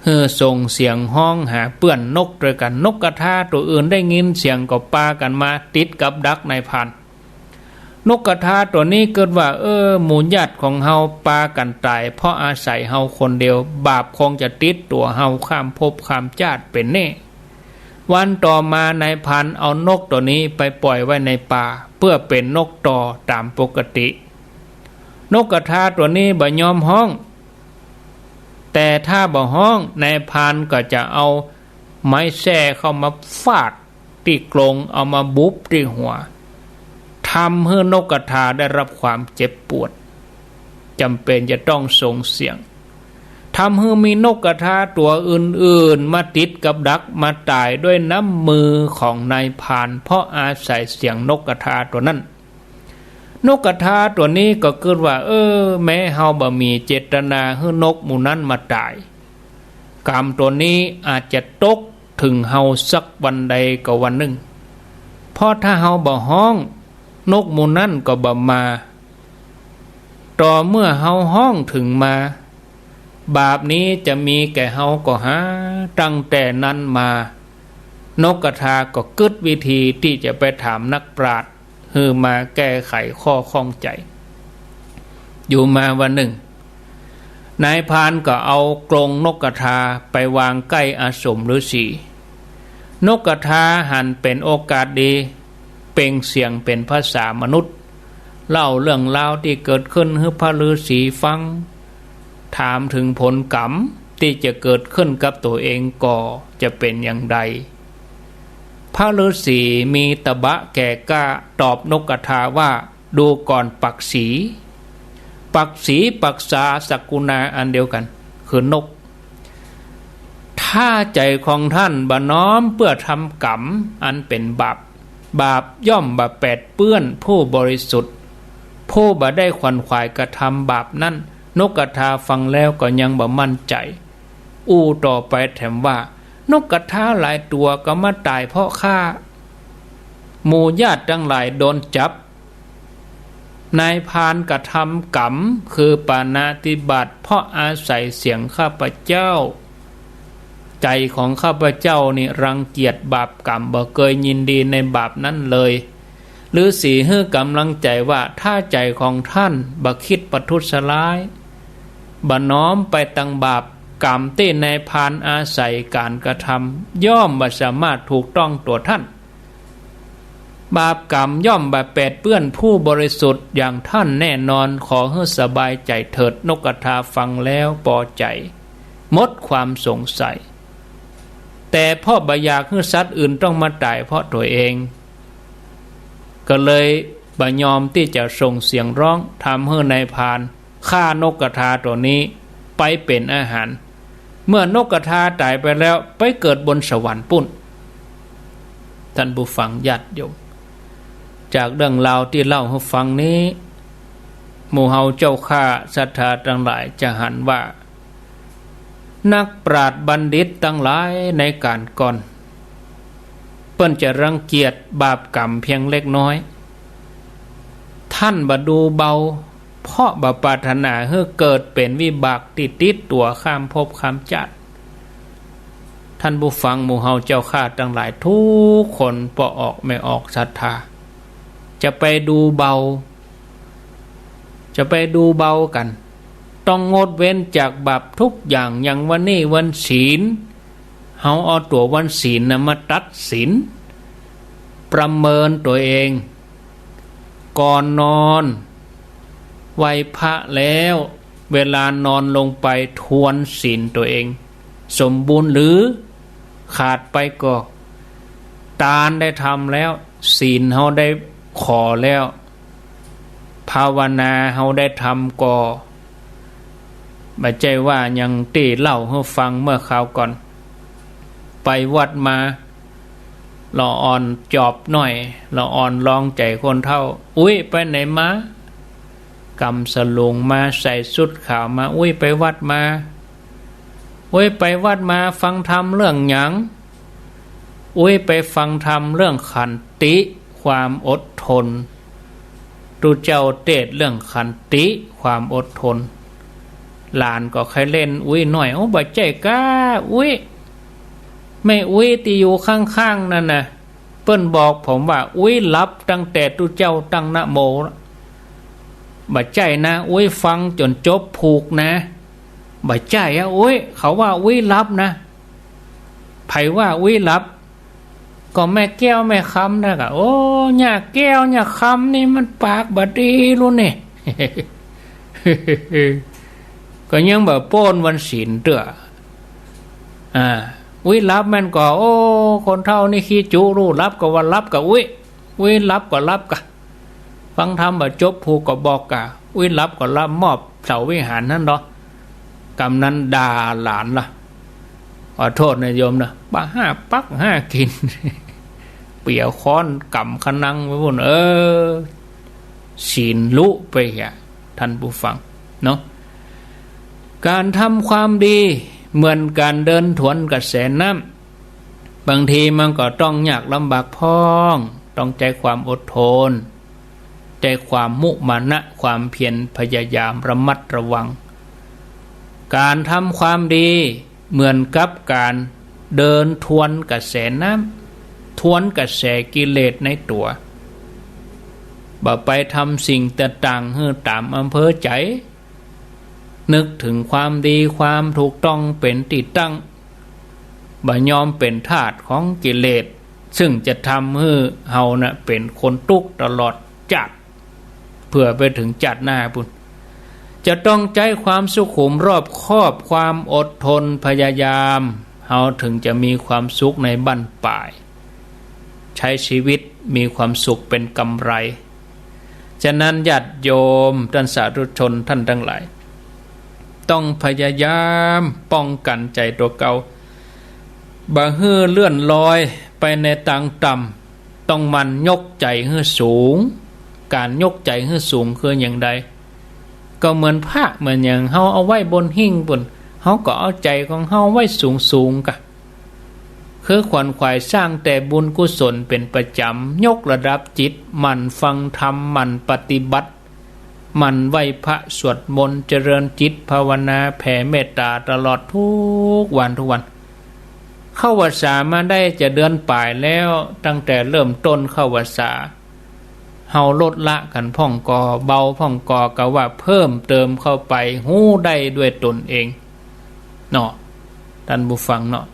หื้อส่งเสียงฮ้องหาเปื้อนนกตวยกั๋น นกกระทาตั๋วอื่นได้ยินเสียงก็ปากั๋นมาติดกับดักนายพราน นกกระทาตั๋วนี้กึ๊ดว่า เออ หมู่ญาติของเฮาปากั๋นต๋าย เพราะอาศัยเฮาคนเดียว บาปคงจะติดตั๋วเฮาข้ามภพข้ามจาติเป๋นแน่ วันต่อมานายพรานเอานกตั๋วนี้ไปปล่อยไว้ในป่า เปื้อเป๋นนกต่อต๋ามปกติ นกกระทาตั๋วนี้บ่ยอมฮ้อง แต่ถ้าบ่ฮ้อง นายพรานก็จะเอาไม้แส้เข้ามาฟาดตี้กรง เอามาบุบตี้หัว ทำหื้อนกกระทาได้รับความเจ็บปวด จ๋ำเป๋นจะต้องส่งเสียง ทำหื้อมีนกกระทาตั๋วอื่นๆ มาติดกับดัก มาต๋ายด้วยน้ำมือของนายพราน เพราะอาศัยเสียงนกกระทาตั๋วนั้น นกกระทาตั๋วนี้ก็กึ๊ดว่า เออ แม้เฮาบ่มีเจตนาหื้อนกหมู่นั้นมาต๋าย กรรมตั๋วนี้อาจจะตกเถิงเฮาสักวันใดก็วันนึ่ง เพราะถ้าเฮาบ่ฮ้อง นกหมู่นั้นก็บ่มา ต่อเมื่อเฮาฮ้องเถิงมา บาปนี้จะมีแก่เฮาก็หา ตั้งแต่นั้นมา นกกระทาก็กึ๊ดวิธีตี้จะไปถามนักปราชญ์ หื้อมาแก้ไขข้อข้องใจ๋ อยู่มาวันนึ่ง นายพรานก็เอากรงนกกระทาไปวางใก้อาสมฤๅษี นกกระทาหันเป๋นโอกาสดี เปล่งเสียงเป๋นภาษามนุษย์ เล่าเรื่องราวตี้เกิดขึ้นหื้อพระฤๅษีฟัง ถามเถิงผลกรรมตี้จะเกิดขึ้นกับตั๋วเองก่อจะเป๋นอย่างใด พระฤๅษีมีตะบะแก่กล้าตอบนกกระทาว่า ดูก่อนปักษี ปักษีปักษา สกุณาอันเดียวกั๋น คือนก ถ้าใจ๋ของท่านบ่น้อมเปื้อทำกรรมอันเป๋นบาป บาปย่อมบ่แปดเปื้อนผู้บริสุทธิ์ ผู้บ่ได้ขวนขวายกระทำบาปนั้น นกกระทาฟังแล้วก็ยังบ่มั่นใจ๋ อู้ต่อไปแถมว่า นกกระทาหลายตั๋วก็มาต๋ายเพราะข้า หมู่ญาติตังหลายโดนจับ นายพรานกระทำกรรมคือปาณาติบาตเพราะอาศัยเสียงข้าพเจ้า ใจ๋ของข้าพเจ้านี่รังเกียจบาปกรรม บ่เกยยินดีในบาปนั้นเลย ฤๅษีหื้อกำลังใจ๋ว่า ถ้าใจ๋ของท่านบ่คิดประทุษร้าย บ่น้อมไปตังบาป กรรมตี้นายพรานอาศัยก๋านกระทำ ย่อมบ่สามารถถูกต้องตั๋วท่าน บาปกรรมย่อมบ่แปดเปื้อนผู้บริสุทธิ์อย่างท่านแน่นอน ขอหื้อสบายใจ๋เถิด นกกระทาฟังแล้วปอใจ๋ หมดความสงสัย แต่เพราะบ่อยากหื้อสัตว์อื่นต้องมาต๋ายเพราะตั๋วเอง ก็เลยบ่ยอมตี้จะส่งเสียงฮ้อง ทำหื้อนายพราน ฆ่านกกระทาตั๋วนี้ไปเป๋นอาหาร เมื่อนกกระทาต๋ายไปแล้วไปเกิดบนสวรรค์ปู๊น ท่านผู้ฟังญาติโยม จากเรื่องราวตี้เล่าหื้อฟังนี้ หมู่เฮาเจ้าข้าศรัทธาตังหลายจะหันว่า นักปราชญ์บัณฑิตตังหลายในก๋านก่อน เปิ้นจะรังเกียจบาปกรรมเพียงเล็กน้อย ท่านบ่ดูเบา เพราะบ่ปรารถนาหื้อเกิดเป๋นวิบากตี้ติดตั๋วข้ามภพข้ามจาติ ท่านผู้ฟังหมู่เฮาเจ้าข้าตังหลายทุกคน ป้อออกแม่ออกศรัทธา จะไปดูเบา จะไปดูเบากั๋น ต้องงดเว้นจากบาปทุกอย่าง อย่างวันนี้วันศีล เฮาเอาตั๋ววันศีลน่ะมาตัดสิน ประเมินตั๋วเอง ก่อนนอน ไหว้พระแล้ว เวลานอนลงไปทวนศีลตั๋วเอง สมบูรณ์หรือ ขาดไปก็ ตานได้ทำแล้ว ศีลเฮาได้ขอแล้ว ภาวนาเฮาได้ทำก่อ บ่ใจ้ว่าอย่างตี้เล่าหื้อฟังเมื่อคราวก่อน ไปวัดมา ละอ่อนจอบหน้อย ละอ่อนลองใจ๋คนเฒ่า อุ๊ย ไปไหนมา กำสลุงมา ใส่ชุดขาวมา อุ๊ย ไปวัดมา อุ๊ย ไปวัดมา ฟังธรรมเรื่องหยัง อุ๊ย ไปฟังธรรมเรื่องขันติ ความอดทน ตุ๊เจ้าเตสน์เรื่องขันติ ความอดทน หลานก็ใค่เล่นอุ๊ยหน้อย โอ้ บ่ใจ้ก๊า อุ๊ย แม่อุ๊ยตี้อยู่ข้างๆ นั่นน่ะ เปิ้นบอกผมว่าอุ๊ยหลับตั้งแต่ตุ๊เจ้าตั้งนะโม บ่ใจ้นะ อุ๊ยฟังจ๋นจบผูกนะ บ่ใจ้อะอุ๊ย เขาว่าอุ๊ยหลับนะ ใผว่าอุ๊ยหลับ ก็แม่แก้วแม่คำนะกะ โอ้ ย่าแก้วย่าคำนี่มันปากบ่ดีลูกนี่ ก็ยังบ่ป๊นวันศีลเตื้อ อ่า อุ๊ยหลับแม่นก่อ โอ้ คนเฒ่านี่ขี้จุลูก หลับก็ว่าหลับกะอุ๊ย อุ๊ยหลับก็หลับกะ ฟังธรรมบ่จบผูกก็บอกกะ อุ๊ยหลับก็หลับ มอบเสาวิหารหั้นเนาะ กำนั้นด่าหลานละ ขอโทษนะโยมนะ บ่าห้าปักห้ากิ๋น เปียค้อนก๋ำคะนังไปปู๊น เออ ศีลลุไปเหีย ท่านผู้ฟังเนาะ ก๋านทำความดี เหมือนก๋านเดินทวนกระแสน้ำ บางทีมันก็ต้องยากลำบากพ่อง ต้องใจ๊ความอดทน ใจ๊ความมุมานะ ความเพียรพยายามระมัดระวัง ก๋านทำความดีเหมือนกับก๋านเดินทวนกระแสน้ำ ทวนกระแสกิเลสในตั๋ว บ่ไปทำสิ่งต่างๆ หื้อต๋ามอำเภอใจ๋ นึกเถิงความดีความถูกต้องเป๋นตี้ตั้ง บ่ยอมเป๋นทาสของกิเลส ซึ่งจะทำหื้อเฮาน่ะเป๋นคนตุ๊กข์ตลอดจาติ เปื้อไปเถิงจาติหน้าปู้น จะต้องใจ๊ความสุขุมรอบคอบ ความอดทนพยายาม เฮาเถิงจะมีความสุขในบั้นปลาย ใจ๊ชีวิตมีความสุขเป๋นก๋ำไร ฉะนั้นญาติโยมต้านสาธุชนต้านตังหลาย ต้องพยายามป้องกั๋นใจ๋ตั๋วเก่า บ่หื้อเลื่อนลอยไปในตางต่ำ ต้องหมั่นยกใจ๋หื้อสูง ก๋านยกใจ๋หื้อสูงคืออย่างใด ก็เหมือนพระเหมือนหยัง เฮาเอาไว้บนหิ้งปู้น เฮาก็เอาใจ๋ของเฮาไว้สูงๆ ก่ะ คือขวนขวายสร้างแต่บุญกุศลเป๋นประจ๋ำ ยกระดับจิต หมั่นฟังธรรม หมั่นปฏิบัติ หมั่นไหว้พระสวดมนต์ เจริญจิตภาวนา แผ่เมตต๋าตลอดทุกวันทุกวัน เข้าพรรษามาได้จะเดือนป๋ายแล้ว ตั้งแต่เริ่มต้นเข้าพรรษา เฮาลดละกั๋นพ่องก่อ เบาพ่องก่อ กาว่าเพิ่มเติมเข้าไป ฮู้ได้ด้วยตนเอง เนาะ ต้านผู้ฟังเนาะ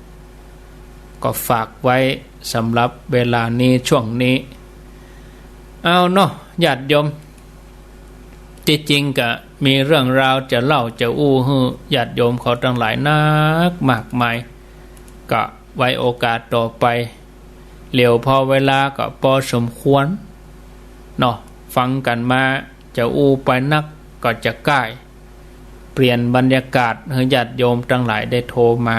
ก็ฝากไว้สำหรับเวลานี้ ช่วงนี้ เอาเนาะ ญาติโยม ตี้จริงก็มีเรื่องราวจะเล่าจะอู้หื้อญาติโยมเขาตังหลายนักมากมาย ก็ไว้โอกาสต่อไป เหลียวพอเวลาก็ปอสมควร เนาะ ฟังกั๋นมา จะอู้ไปนักก็จะก้าย เปลี่ยนบรรยากาศหื้อญาติโยมตังหลายได้โทรมา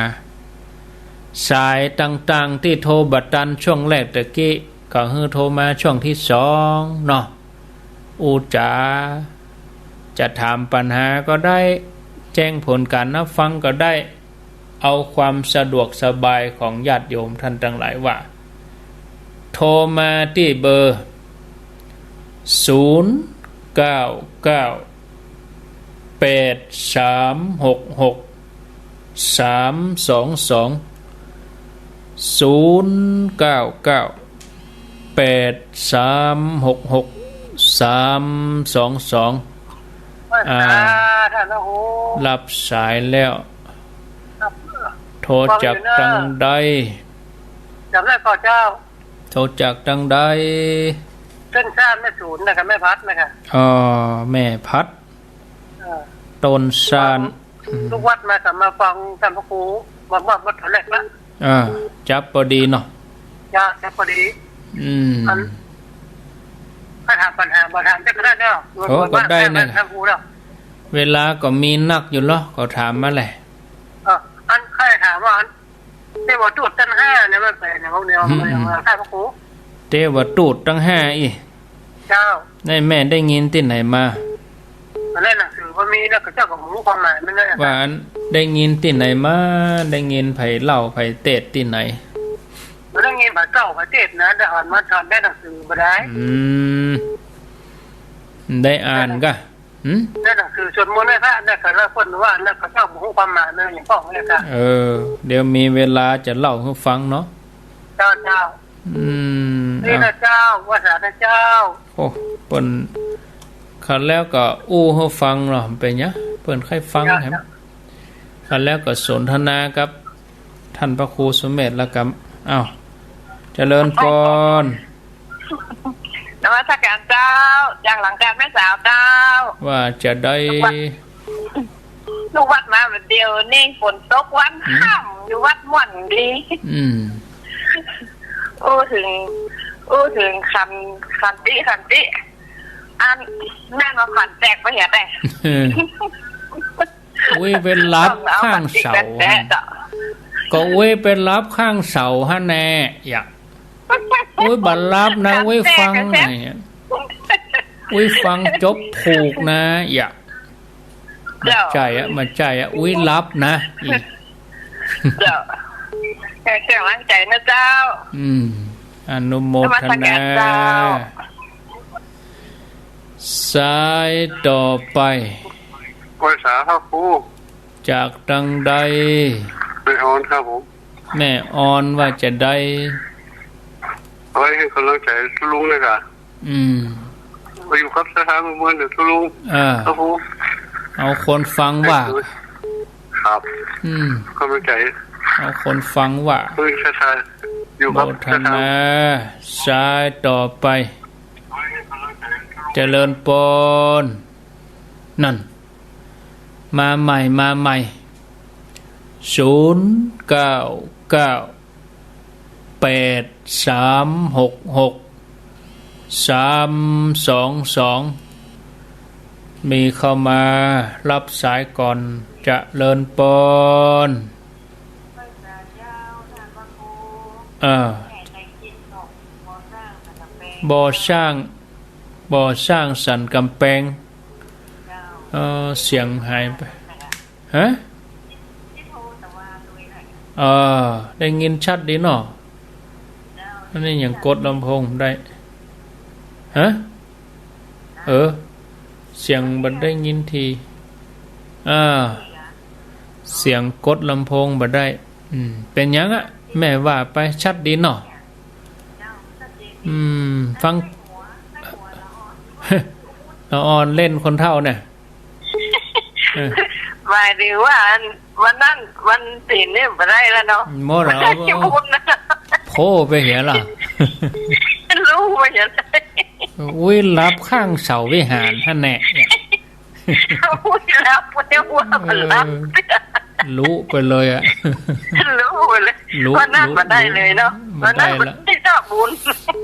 สายต่างๆ ตี้โทรบ่ตันช่วงแรกตะกี้ ก็หื้อโทรมาช่วงตี้สองเนาะ อู้จ๋า จะถามปัญหาก็ได้ แจ้งผลก๋านนับฟังก็ได้ เอาความสะดวกสบายของญาติโยมต้านตังหลายว่า โทรมาตี้เบอร์ ศูนย์ เก้า เก้า แปด สาม หก หก สาม สอง สอง ศูนย์ เก้า เก้า แปด สาม หก หก สาม สอง สอง อ่า รับสายแล้ว โทรจากตังใด จากไหนก่อเจ้า โทรจากตังใด ต้นซานแม่ศูนย์นะคะ แม่พัดนะคะ อ๋อ แม่พัด เออ ต้นซาน ลูกวัดมาก็มาฟังต้านพระครู วัด วัด วัดแถวแรกละ อ่า จับปอดีเนาะ จ้า จับปอดี อืม อัน ถ้าถามปัญหา บ่ถามจะก็ได้เนาะ โอ้ ก็ได้นะ ต้านพระครูเนาะ เวลาก็มีนักอยู่เหรอ ก็ถามมาแหละ เออ อันใค่ถามว่าอัน เทวทูตตังห้าเนี่ยมันไปไหนของเนี่ย อืม ของเนี่ย อืม ของท่านพระครู เทวทูตตังห้าอี้ เจ้า นี่แม่ได้ยินตี้ไหนมา อันนั้นหนังสือมันมีแล้ว ก็เจ้าก็บ่ฮู้ความหมายมันเลย ว่าอันได้ยินตี้ไหนมา ได้ยินใผเล่าใผเตศน์ตี้ไหน บ่ได้ยินใผเล่าใผเตศน์นะ แต่อ่านมาต๋อนได้หนังสือบ่ได้ อืม ได้อ่านกะ หืม ในหนังสือสวดมนต์ไหว้พระเนี่ย ก็แล้วเปิ้นว่าเนี่ย ก็เจ้าบ่ฮู้ความหมายเนี่ย อย่างพ่อเนี่ยค่ะ เออ เดี๋ยวมีเวลาจะเล่าหื้อฟังเนาะ เจ้า เจ้า อืม นี่นะ อ่ะ เจ้า ว่าสานะเจ้า โอ้ เปิ้น คันแล้วก็อู้หื้อฟังเนาะ เป๋นหยัง เปิ้นใค่ฟัง เจ้า แหม เจ้า คันแล้วก็สนทนากับ ต้านพระครูสุเมธแล้วก็ อ้าว เจริญพร นมัสการเจ้า จากหลังการแม่สาวเจ้า ว่าจะได้ ลูกวัด ลูกวัดมาเดี๋ยวนี้ฝนตกวัน อืม ค่ำ อยู่วัดม่วนดี อืม อู้เถิง อู้เถิงขัน ขันติ ขันติ อันแม่นว่าขันแตกไปเหียแต่ อุ้ยไปหลับข้างเสา ก็อุ้ยไปหลับข้างเสาหั้นแน่ อย่า อุ้ยบ่หลับนะ อุ้ยฟังนะ อุ้ยฟังจบผูกนะ อย่า บ่ใจ้อะ บ่ใจ้อะ อุ้ยหลับนะ อี เจ้า ให้เสียงแรงใจ๋นะเจ้า อืม อนุโมทนา นมัสการเจ้า สายต่อไป ไหว้สาครับครู จากตางใด แม่ออนครับผม แม่ออนว่าจะใด ขอหื้อกำลังใจ๋ตุ๊ลุงเลยค่ะ อืม มาอยู่กับสถานบันเทิงเดี๋ยวตุ๊ลุง อ่า ครับผม เอาคนฟังว่า ครับ อืม กำลังใจ๋ เอาคนฟังว่า เฮ้ย สถาน อยู่กับ โมทนา สถาน สายต่อไป เจริญปอน นั่น มาใหม่ มาใหม่ ศูนย์เก้าเก้า แปดสามหกหก สามสองสอง มีเข้ามา ฮับสายก่อน เจริญปอน เออ บ่อสร้าง บ่อสร้างสันกำแปง เออ เสียงหายไป ฮะ เออ ได้ยินชัดดีเนาะ อันนี้ยังกดลำโพงบ่ได้ ฮะ เออ เสียงบ่ได้ยินที อ่า เสียงกดลำโพงบ่ได้ อืม เป๋นหยังอะ แม่ว่าไป ชัดดีเนาะ อืม ฟัง ละอ่อนเล่นคนเฒ่าเนี่ย เออ หมายถึงว่าอัน วันนั้น วันศีลนี่บ่ได้แล้วเนาะ หมดแล้ว จะพูดนะ โพ้ไปเหียล่ะ รู้ไปเหีย อุ้ย หลับข้างเสาวิหารหั้นแหละ อุ้ย หลับ เรียกว่ามันหลับ เออ ลุไปเลยอะ ลุไปเลย ลุ วันนั้น ลุ บ่ได้เลยเนาะ บ่ได้ละ วันนั้นบ่ได้ทำบุญ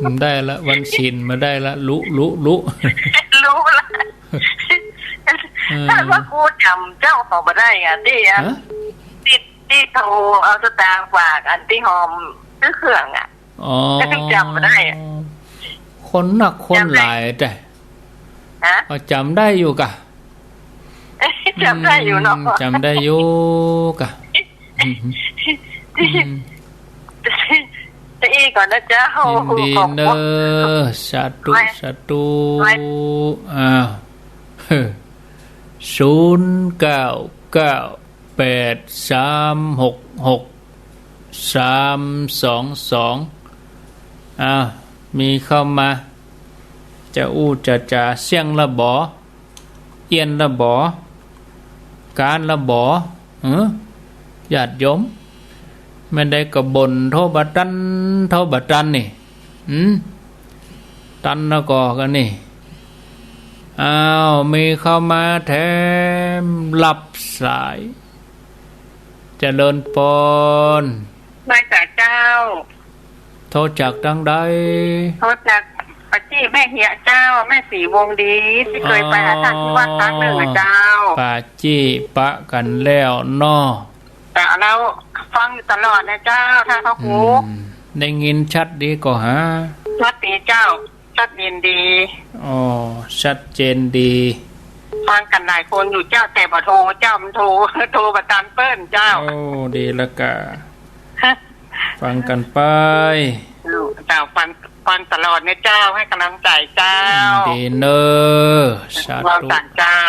บ่ได้ละ วันศีลบ่ได้ละ ลุ ลุ ลุ ลุละ เออ ถ้าว่ากูจ๋ำเจ้าเขาบ่ได้อะ ตี้อะ ฮะ ตี้ ตี้โทรเอาสตางค์ฝากอันตี้หอมซื้อเครื่องอะ อ๋อ จ๋ำบ่ได้อะ คนนักคนหลายแต่ จ๋ำได้ ฮะ เอา จ๋ำได้อยู่กะ จ๋ำได้อยู่เนาะ อืม จ๋ำได้อยู่กะ อืม จะอี้ก่อนนะเจ้า ยินดีเนอะ ขอบคุณ สาธุ ไว้ สาธุ ไว้ อ้าว ศูนย์เก้าเก้า แปดสามหกหก สามสองสอง อ้าว มีเข้ามา จะอู้จะจ๋า เสี้ยงละบ่ เอี้ยนละบ่ ก๊านละบ่ หือ ญาติโยม แม่นใดก็บ่นโทรบ่ตัน โทรบ่ตันนี่ หืม ตันแล้วก็กั๋นนี่ อ้าว มีเข้ามาแถม ฮับสาย เจริญปอน ไหว้สาเจ้า โทรจากตางใด โทรจากป่าจี้แม่เหียะเจ้า แม่ศรีวงศ์ดี ตี้เกยไปหาต้านตี้วัดครั้งนึ่งอะเจ้า อ๋อ ป่าจี้ปะกั๋นแล้วเนาะ แต่แล้วฟังอยู่ตลอดนะเจ้า ต้านพระครู อืม ได้ยินชัดดีก่อหา ชัดดีเจ้า ชัดเจนดี อ๋อ ชัดเจนดี ฟังกั๋นหลายคนอยู่เจ้า แต่บ่โทรเจ้า มันโทร โทรบ่ตันเปิ้นเจ้า โอ้ ดีละกะ ฟังกั๋นไป เจ้า ฟัง ฟังตลอดนะเจ้า หื้อกำลังใจ๋เจ้า ดีเนอะ สาธุ เจ้า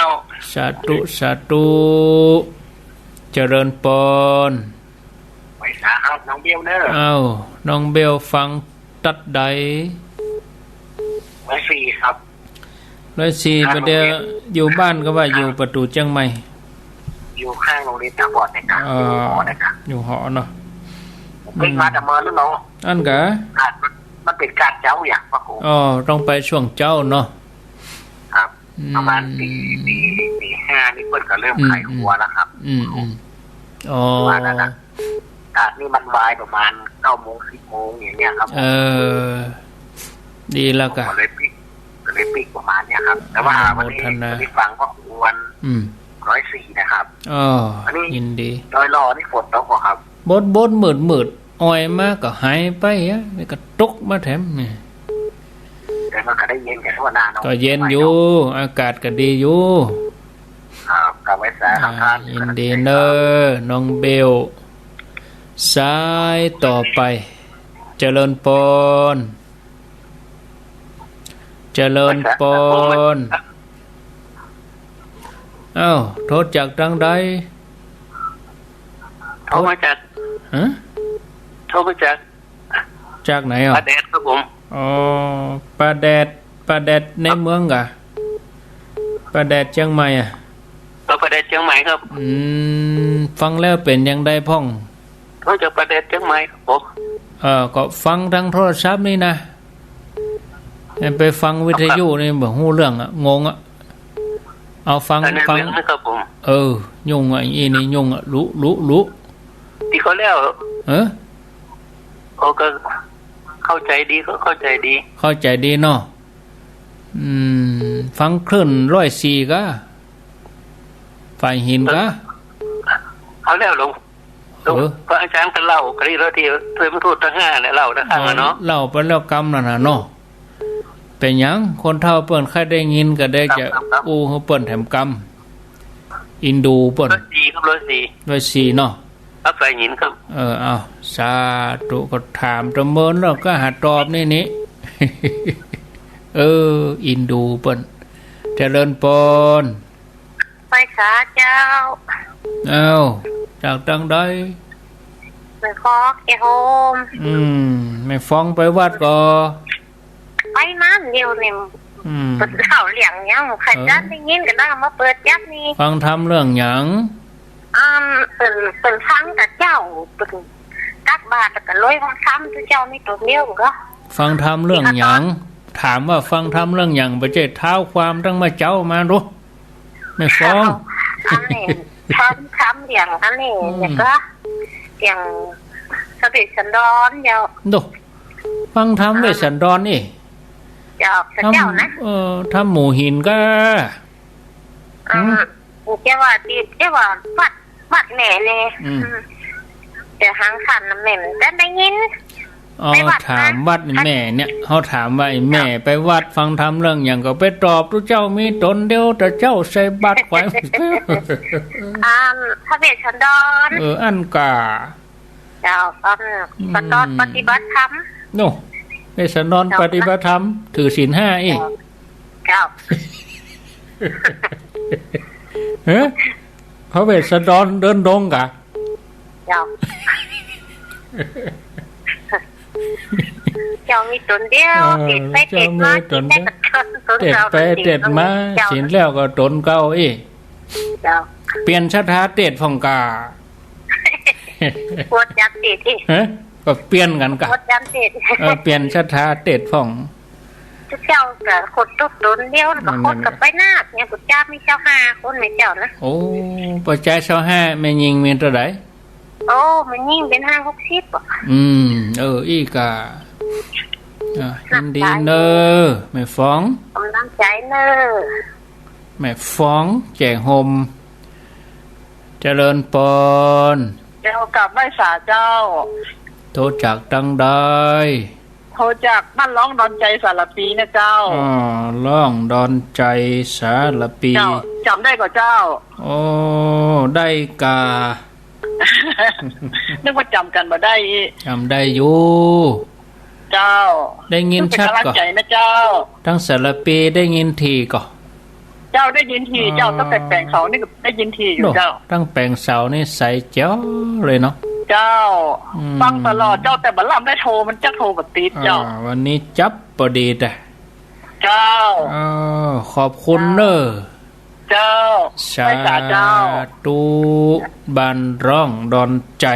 สาธุ สาธุ เจริญปอน ไหว้สาครับ น้องเบลเนอะ อ้าว น้องเบลฟังตัดใด ร้อยสี่ครับ ร้อยสี่ ครับ บ่าเดี่ยว โรงเรียน อยู่บ้านก็ว่าอยู่ประตู๋เจียงใหม่ อยู่ข้างโรงเรียนตาบอดเนี่ยครับ อ๋อ อยู่หอเนี่ยครับ อยู่หอเนาะ ผมเพิ่งมาแต่เมินแล้วเนาะ อั้นกะ กาดมัน มันเป๋นกาดเจ๊าอย่างพระครู อ๋อ ต้องไปช่วงเจ๊าเนาะ ครับ อืม ประมาณตี ตี ตีห้านี่เปิ้นก็เริ่ม อืม ขายครัวแล้วครับ อืม อืม อ๋อ ประมาณนั้นนะ กาดนี่มันวายประมาณเก้าโมง สิบโมงอย่างเงี้ยครับผม เออ ดีแล้วกะ ผมก็เลยปิ๊ก ก็เลยปิ๊กประมาณเนี้ยครับ แต่ว่าวันนี้ อนุโมทนา วันนี้ฟังก็ควร อืม ร้อยสี่นะครับ อ๋อ อันนี้ ยินดี ดอยหล่อนี่ฝนตกเหรอครับ บดบดมืดมืด อ่อยมาก็หายไปอะ นี่ก็ตกมาแถมนี่ แต่มันก็ได้เย็นกันทั่วหน้าเนาะ ก็เย็นอยู่ อากาศก็ดีอยู่ ครับ กลับไหว้สาครับ อ่า ท่าน ยินดีเนอะ น้องเบล สายต่อไป เจริญปอน เจริญปอน อ้าว โทรจากตางใด โทรมาจาก ฮะ โทรมาจาก จากไหนอ่ะ ป่าแดดครับผม อ๋อ ป่าแดด ป่าแดดในเมืองกะ ป่าแดดเจียงใหม่อ่ะ เออ ป่าแดดเจียงใหม่ครับ อืม ฟังแล้วเป๋นอย่างใดพ่อง โทรจากป่าแดดเจียงใหม่ครับผม เออ ก็ฟังตางโทรศัพท์นี่นะ ไปฟังวิทยุนี่บ่ฮู้เรื่องอ่ะ งงอ่ะ เอาฟัง อันนั้น ฟัง เรื่องนะครับผม เออ ยุ่งอ่ะ อีนี่ยุ่งอ่ะ ลุ ลุ ลุ ตี้เขาแล้ว เออ โอ้ ก็เข้าใจ๋ดี ก็เข้าใจ๋ดี เข้าใจ๋ดีเนาะ อืม ฟังคลื่นร้อยสี่กา ฝ่ายหินกา เอาแล้วหลวง เออ พระอาจ๋ารย์ก็เล่า กะดีแล้วตี้เปิ้นมาทูตตางห้าเนี่ย เล่าตางห้าเนาะ เล่าไปแล้วกำนั่นน่ะเนาะ เป๋นหยัง คนเฒ่าเปิ้นใค่ได้ยินก็ได้จะ ครับ ครับ อู้หื้อเปิ้นแถมกำ อินดูเปิ้น ร้อยสี่ครับ ร้อยสี่ ร้อยสี่เนาะ ครับ ฝ่ายหินครับ เออ เอา สาธุ ก็ถามตะเมินแล้วก็หาตอบนี่นี่ เออ อินดูเปิ้น เจริญปอน ไหว้สาเจ้า อ้าว จากตางใด แม่ฟอง แก่โฮม อืม แม่ฟองไปวัดก่อ ไปมาเดี๋ยวนี้ อืม เปิ้นเล่าเรื่องหยัง ใค่ เออ จักได้ยินก็ได้มาเปิดจักนี่ ฟังธรรมเรื่องหยัง อืม เปิ้น เปิ้นฟังแต่เจ้า เปิ้นตักบาตรแล้วก็เลยฟังธรรม เจ้ามีต๋นเดียวก็ ฟังธรรมเรื่องหยัง ถามว่าฟังธรรมเรื่องหยัง บ่ใจ้เท้าความตั้งมาเจ้ามาดู แม่ฟอง อันนี้ ธรรม ธรรมเรื่องอันนี้ อืม แล้วก็เรื่องสติสันดรเจ้า ดู ฟังธรรมเวสสันดรนี่ เจ้า ธรรม เจ้านะ เออ ธรรมหมู่หินกา อืม หืม เจ้าว่าตี้ เจ้าว่าวัด วัดแม่นี่ อืม อืม แต่หางขันน่ะแม่บ่ได้ยิน อ๋อ ไปวัดนะ ถามวัดแม่เนี่ย เฮาถามว่าไอ้แม่ไปวัดฟังธรรมเรื่องหยัง ก็ไปตอบตุ๊เจ้ามีต๋นเดียว แต่เจ้าใส่บาตรขวาย อ่า พระเวสสันดร เออ อั้นกา เจ้า อัน อืม ปฏิบัติ ปฏิบัติธรรม โน่ เวสสันดร เจ้า ปฏิบัติธรรม ถือศีลห้าอี้ เจ้า เฮ้ย พระเวสสันดรเดินดงกา เจ้า เจ้ามีต๋นเดียว เออ เตศไปเตศมา เจ้ามีต๋นเดียว เตศไปเตศมา เจ้า ศีลแล้วก็ต๋นเก่าอี้ เจ้า เปลี่ยนศรัทธาเตศพ่องกา ปวดจันเตศอี้ ฮะ ก็เปลี่ยนกั๋นกา ปวดจันเตศ เออ เปลี่ยนศรัทธาเตศพ่อง เจ้าก็คนตุ๊ดต๋นเดียว แล้วก็ นั่น คนก็ไปนักเนี่ย กุจามีเจ้าห้าคนแม่เจ้านะ โอ้ ป้อจายซาวห้า แม่ญิงมีเต้าใด โอ้ แม่ญิงเป๋นห้าหกสิบอ่ะ อืม เออ อี้กา อ่ะ ยินดีเน่อ แม่ฟอง ก๋ำลังใจ๋เน่อ แม่ฟอง แก่โฮม เจริญปอน เจ้า กราบไหว้สาเจ้า โทรจากตางใด โทรจากบ้านล่องดอนใจ๋สารภีนะเจ้า อ๋อ ล่องดอนใจ๋สารภี เจ้า จ๋ำได้ก่อเจ้า โอ้ ได้กา นึกว่าจ๋ำกั๋นบ่ได้อี้ จ๋ำได้อยู่ เจ้า ได้ยินชัดก่อ ก๋ำลังใจ๋นะเจ้า ตางสารภีได้ยินถี่ก่อ เจ้า ได้ยินถี่เจ้า อ๋อ ตั้งแต่แป๋งเสานี่ก็ได้ยินถี่อยู่เจ้า โน่ ตางแป๋งเสานี่ใสแจ๋วเลยเนาะ เจ้า อืม ฟังตลอดเจ้า แต่บ่ลำได้โทร มันจักโทรบ่ติดเจ้า อ่า วันนี้จับพอดีแต่ เจ้า อ้าว ขอบคุณเน่อ เจ้า สา ไหว้สาเจ้า ธุ บ้านล่องดอนใจ๋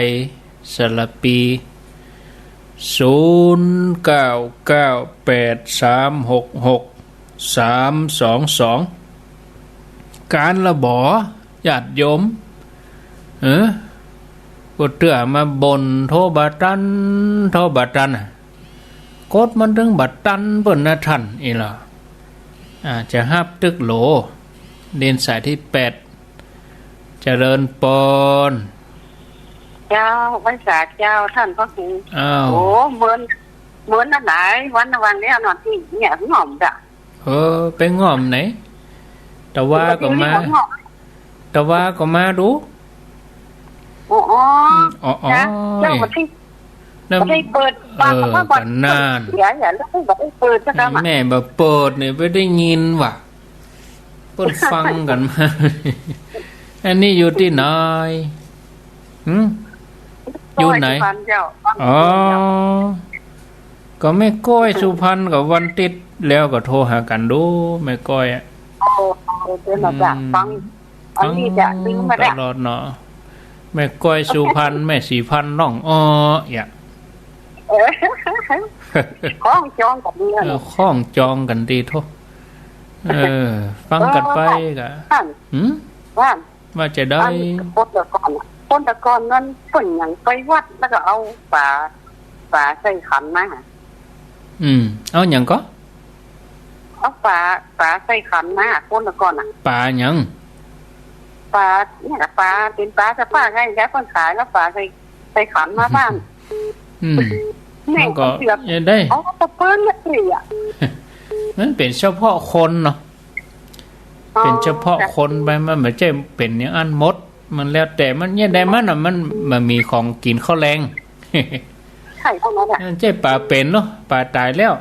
สารภี ศูนย์เก้าเก้าแปดสามหกหกสามสองสอง ก๋านละบ่อ ญาติโยม เออ ก็เตื้อมาบ่นโทรบ่ตัน โทรบ่ตันน่ะ กดมันตึงบ่ตันเปิ้นนะท่าน อี้ล่ะ อ่า จะฮับตึกโหล เล่นสายตี้แปด เจริญปอน เจ้า ไหว้สาเจ้า ต้านพระครู อ้าว โอ้ เมิน เมินหลายวัน วันแล้วเนาะ ตี้เนี่ย ง่อมดะ เออ ไปง่อมไหน ตะวาก็มา ตะวาก็มาดู อ๋อ อ๋อ อืม อ๋อ อ๋อ จ้ะ เจ้า เอ๊ะ บ่ได้ แล้ว บ่ได้เปิด เออ ฟังว่าบ่ ก็นั่น เสียอย่า แล้วบ่ได้เปิดซะกำอะ แม่บ่เปิดเนี่ย บ่ได้ยินว่ะ เปิ้นฟังกั๋นมา อันนี้อยู่ตี้ไหน หึ อยู่ไหน สุพรรณเจ้า อ๋อ ก็แม่ก้อยสุพรรณก็วันติ๊ดแล้วก็โทรหากั๋นดู แม่ก้อยอะ โอ้ โอ้ เดี๋ยวนะจ๊ะ อืม ฟัง อันนี้จะลืมมาแล้ว ตลอดเนาะ แม่ก้อยสุพรรณ แม่ศรีพันธ์น้องอ้อ อย่า เออ คล้องจองกั๋นดีนะ เออ คล้องจองกั๋นดีโธ่ เออ ฟังกั๋นไป เออ ก็ ว่า หืม ว่า ว่าจะได้ อันคนแต่ก่อนอะ คนแต่ก่อนนั้นเปิ้นหยังไปวัดแล้วก็เอาป๋า ป๋าใส่ขันมา อืม เอาหยังก็ เอาป๋า ป๋าใส่ขันมา คนแต่ก่อนอะ ป๋าหยัง ป๋าเนี่ย ป๋า เป๋นป๋าสะพาไง แล้วเปิ้นขายแล้วป๋าใส่ ใส่ขันมาบ้าน อืม แม่ มันก็ เสือก ยังได้ เอาตะเปิ้นมาสิอะ มันเป๋นเฉพาะคนเนาะ อ๋อ เป๋นเฉพาะคนไป มันบ่ใจ้เป๋นอย่างอั้นหมด มันแล้วแต่มัน ยังได้มันน่ะ มัน มันมีของกิ๋นข้าวแลง ใช่ เท่านั้นแหละ มันใจ้ป๋าเป๋นเนาะ ป๋าต๋ายแล้ว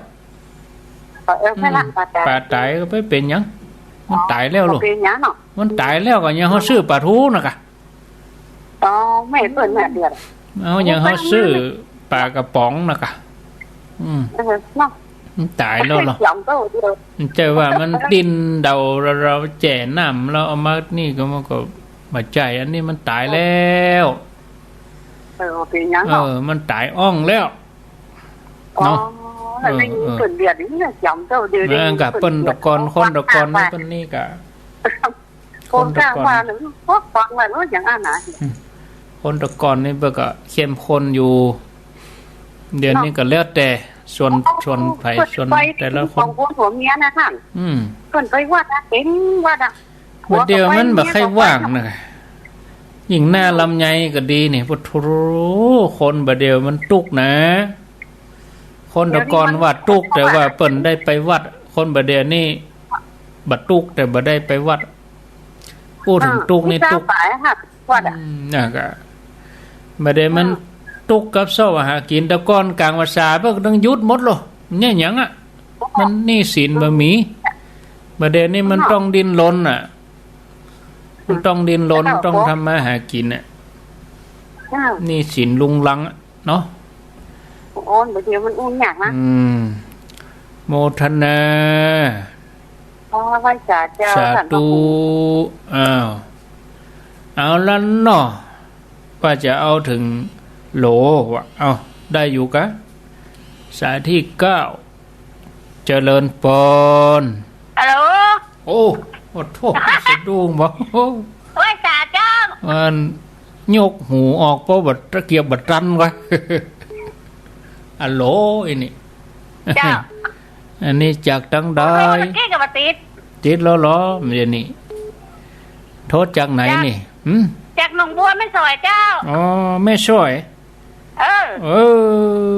เออ ใช่ละ อืม ป๋าต๋าย ป๋าต๋ายก็บ่เป๋นหยัง มันต๋ายแล้วลูก บ่เป๋นหยังเนาะ มันต๋ายแล้วก็ยังเฮาซื้อป๋าทูน่ะกะ อ๋อ แม่เปิ้นแม่เดือด เอายังเฮาซื้อป๋ากระป๋องน่ะกะ อืม เออ เนาะ มันต๋ายแล้วเหรอ เสียงก็เดียว มันใจ้ว่ามันดิ้นเดา เรา เราแจ่น้ำ เราเอามานี่ก็มันก็บ่ใจ้ อันนี้มันต๋ายแล้ว เออ เป๋นหยังเนาะ เออ มันต๋ายอ้องแล้ว อ๋อ เนาะ แล้วได้ยิน เออ เปิ้นเดือดนี่นะ เสียงก็เดียว เออ ได้ยิน กะ เปิ้น เปิ้นเดือด แต่ก่อน คนแต่ก่อน ว่า นี่เปิ้นนี่กะ คนแต่ก่อน คนข้างบ้านน่ะ พวกฟังแล้วเนาะ อย่างอั้นน่ะ อืม คนแต่ก่อนนี่เปิ้นก็เข้มข้นอยู่ เดี๋ยวนี้ก็แล้วแต่ส่วน เนาะ ส่วนใผ เปิ้น ส่วน ไป แต่ละคน สองคนผัวเมียนะท่าน อืม เปิ้นไปวัดนะ เต็มวัดอะ บ่าเดี่ยวมันบ่ใค่ว่างนะ ยิ่งหน้าลำไยก็ดีนี่ ปะโถ คนบ่าเดี่ยวมันตุ๊กนะ คนแต่ก่อนว่าตุ๊ก แต่ว่าเปิ้นได้ไปวัด คนบ่าเดี่ยวนี่บ่ตุ๊ก แต่บ่ได้ไปวัด อู้เถิงตุ๊กนี่ตุ๊ก อ่า มีสาวสายหักวัดอะ อืม น่ะก็ บ่าเดี่ยวมัน อ่า ตุ๊กกับเซาะหากิ๋น แต่ก่อนก๋างพรรษาเปิ้นก็ต้องหยุดหมดโล เนี่ยหยังอะ มันหนี้สินบ่มี บ่าเดี่ยวนี้มันต้องดิ้นรนน่ะ มันต้องดิ้นรน ต้องทำมาหากิ๋นน่ะ หนี้สินรุงรังอะเนาะ โอ้ บ่าเดี่ยวมันอู้ยากนะ อืม โมทนา อ๋อ ไหว้สาเจ้า สาธุ อ้าว เอาละเนาะ ว่าจะเอาเถิงโหลวะ เอา ได้อยู่กะ สายตี้เก้า เจริญปอน ฮัลโหล โอ้ ขอโทษ สะดุ้งบ่ โอ้ ไหว้สาเจ้า มันยกหูออก เพราะบ่าตะเกียบบ่ตันวะ ฮัลโหล อันนี้ เจ้า อันนี้จากตังใด โอ้ ตะกี้ก็บ่ติด ติดแล้วเหรอ เดี๋ยวนี้ โทรจากไหนนี่ เจ้า หืม จากหนองบัวแม่สอยเจ้า อ๋อ แม่สอย เออ เอ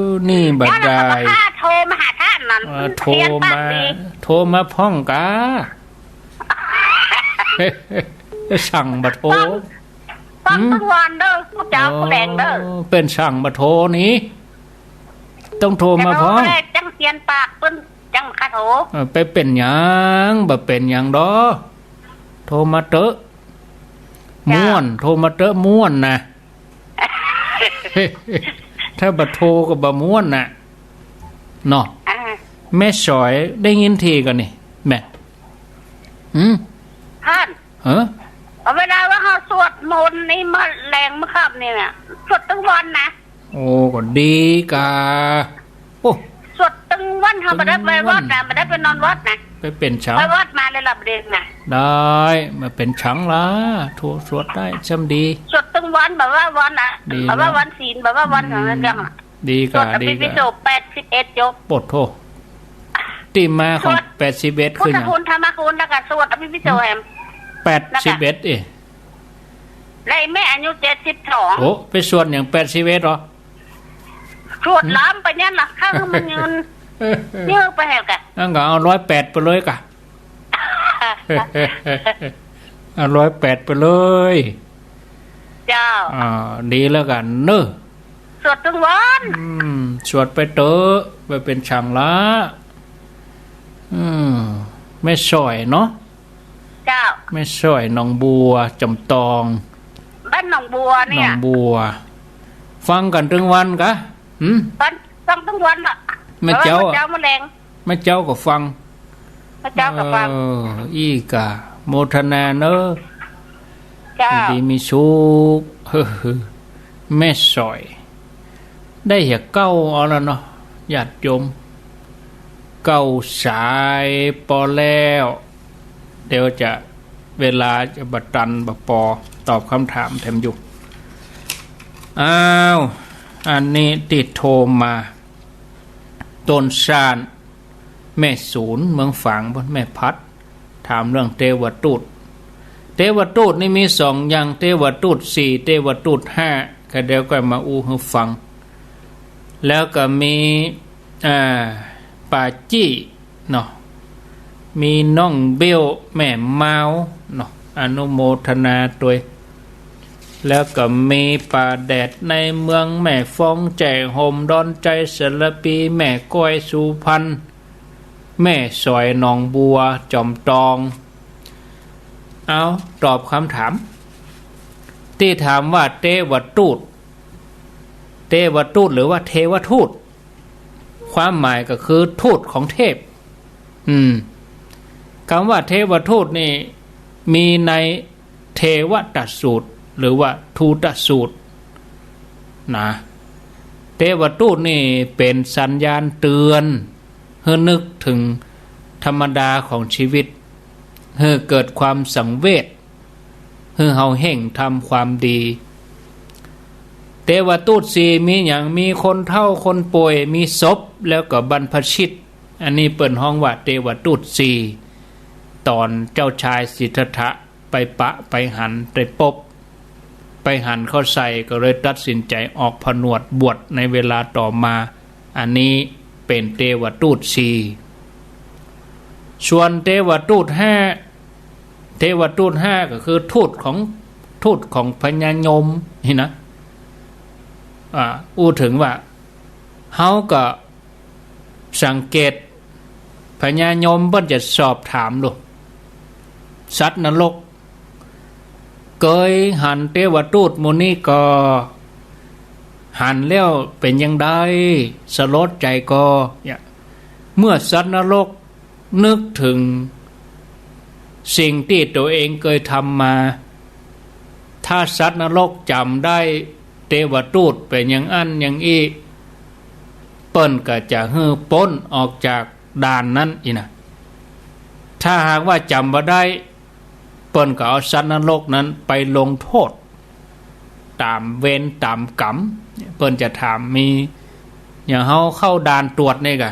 อ นี่บ่าดาย แล้วก็มาโทรมาหาท่านนั่น เออ โทรมา เสียงปากดี โทรมาพ่องกา สั่งบ่าโทร ฟัง ฟัง หืม ตึงวันเด้อ ผู้จ๋า อ๋อ ผู้แดงเด้อ เปิ้นสั่งบ่าโทรนี่ ต้องโทรมาพ่อง แต่โทรแรกจังเสียงปากเปิ้นจังมาโทร เออ ไปเป๋นหยัง บ่เป๋นหยังดอก โทรมาเต๊อะ เจ้า ม่วน โทรมาเต๊อะ ม่วนนะ ถ้าบ่โทรก็บ่ม่วนน่ะ เนาะ อ่า แม่สอยได้ยินทีก่อนนี่ แม่ หืม ท่าน เออ เอาเวลาว่าเฮาสวดมนต์นี่มาแลงมาค่ำนี่น่ะ สวดตึงวันนะ โอ้ ก็ดีกา โอ้ สวดตึงวัน เฮาบ่ได้ไปวัดนะ ตึงวัน บ่ได้ไปนอนวัดนะ ไปเป๋นฉัง ไปวัดมาแล้วหลับเด้งนะ ได้ บ่เป๋นฉังละ โทรสวดได้ ช่ำดี สวดตึงวัน บ่ว่าวันอะ ดี บ่ว่า เนาะ วันศีล บ่ว่าวัน อืม อะไรจังอะ ดีกา สวดอภิวิโส ดีกา แปดสิบเอ็ดจบ โปดโธ่ ตี้มาของ สวด แปดสิบเอ็ด พุทธคุณ คือหยัง ธรรมคุณ แล้วก็สวดอภิวิโสแหม แปดสิบเอ็ด เอ๊ะ แล้วไอ้แม่อายุเจ็ดสิบสอง โอ้ ไปสวดหยัง แปดสิบเอ็ด เหรอ สวดล้ำไปเนี่ยนะ ข้างมันยืน เยอะไปแหละกะ อั้นก็เอาร้อยแปดไปเลยกะ เอาร้อยแปดไปเลย เจ้า อ่า ดีแล้วกั๋นเน่อ สวดตึงวัน อืม สวดไปเต๊อะ บ่เป๋นฉันละ อืม แม่สร้อยเนาะ เจ้า แม่สร้อยหนองบัว จอมตอง บ้านหนองบัวเนี่ย หนองบัว ฟังกั๋นตึงวันกะ หืม ฟัง ฟังตึงวันอะ แม่เจ๊า เออ แม่เจ๊าแม่แลง แม่เจ๊าก็ฟัง แม่เจ๊าก็ฟัง เออ อี้กะ โมทนาเน่อ เจ้า อยู่ดีมีสุข เฮ้อ แม่สร้อย ได้เหียเก้าเอาละเนาะ ญาติโยม เก้าสายปอแล้ว เดี๋ยวจะ เวลาจะบ่ตันบ่ปอ ตอบกำถามแถมอยู่ อ้าว อันนี้ตี้โทรมา ต้นซ่าน แม่สูน เมืองฝาง แม่พัด ถามเรื่องเตวทูต เตวทูตนี่มีสองอย่าง เตวทูตสี่ เตวทูตห้า ก็เดี๋ยวก็มาอู้หื้อฟัง แล้วก็มี อ่า ป้าจี้ เนาะ มีน้องเบล แม่มาว เนาะ อนุโมทนาตวย แล้วก็มีป้าแดดในเมืองแม่ฟอง แจ้ห่มดอนใจ๋ สารภี แม่ก้อย สุพรรณ แม่สร้อย หนองบัว จอมตอง เอา ตอบกำถาม ตี้ถามว่าเตวทูต เตวทูตหรือว่าเทวทูต ความหมายก็คือทูตของเทพ อืม กำว่าเทวทูตนี่มีในเทวตสูตร หรือว่าทูตสูตร นะ เตวทูตนี่เป๋นสัญญาณเตือน หื้อนึกเถิงธรรมดาของชีวิต หื้อเกิดความสังเวช หื้อเฮาเฮ่งทำความดี เตวทูตสี่มีหยัง มีคนเฒ่าคนป่วย มีศพ แล้วก็บรรพชิต อันนี้เปิ้นฮ้องว่าเตวทูตสี่ ต๋อนเจ้าชายสิทธัตถะไปปะไปหัน ไปปบ ไปหันเข้าใส่ ก็เลยตัดสินใจ๋ออกผนวดบวชในเวลาต่อมา อันนี้เป๋นเตวทูตสี่ ส่วนเตวทูตห้า เตวทูตห้าก็คือทูตของ ทูตของพญายมนี่นะ อ่า อู้เถิงว่า เฮาก็สังเกต พญายมเปิ้นจะสอบถามลูก สัตว์นรก เกยหันเตวทูตหมู่นี้ก่อ หันแล้วเป๋นจาใด สลดใจ๋ก่อ เนี่ย เมื่อสัตว์นรกนึกเถิงสิ่งตี้ตั๋วเองเกยทำมา ถ้าสัตว์นรกจ๋ำได้เตวทูตเป๋นอย่างอั้นอย่างอี้ เปิ้นก็จะหื้อป๊นออกจากด่านนั้นอี้นะ ถ้าหากว่าจ๋ำบ่ได้ เปิ้นก็เอาสัตว์นรกนั้นไปลงโทษ ต๋ามเวรต๋ามก๋รรม เปิ้นจะถาม มีอย่างเฮาเข้าด่านตรวจนี่ก่ะ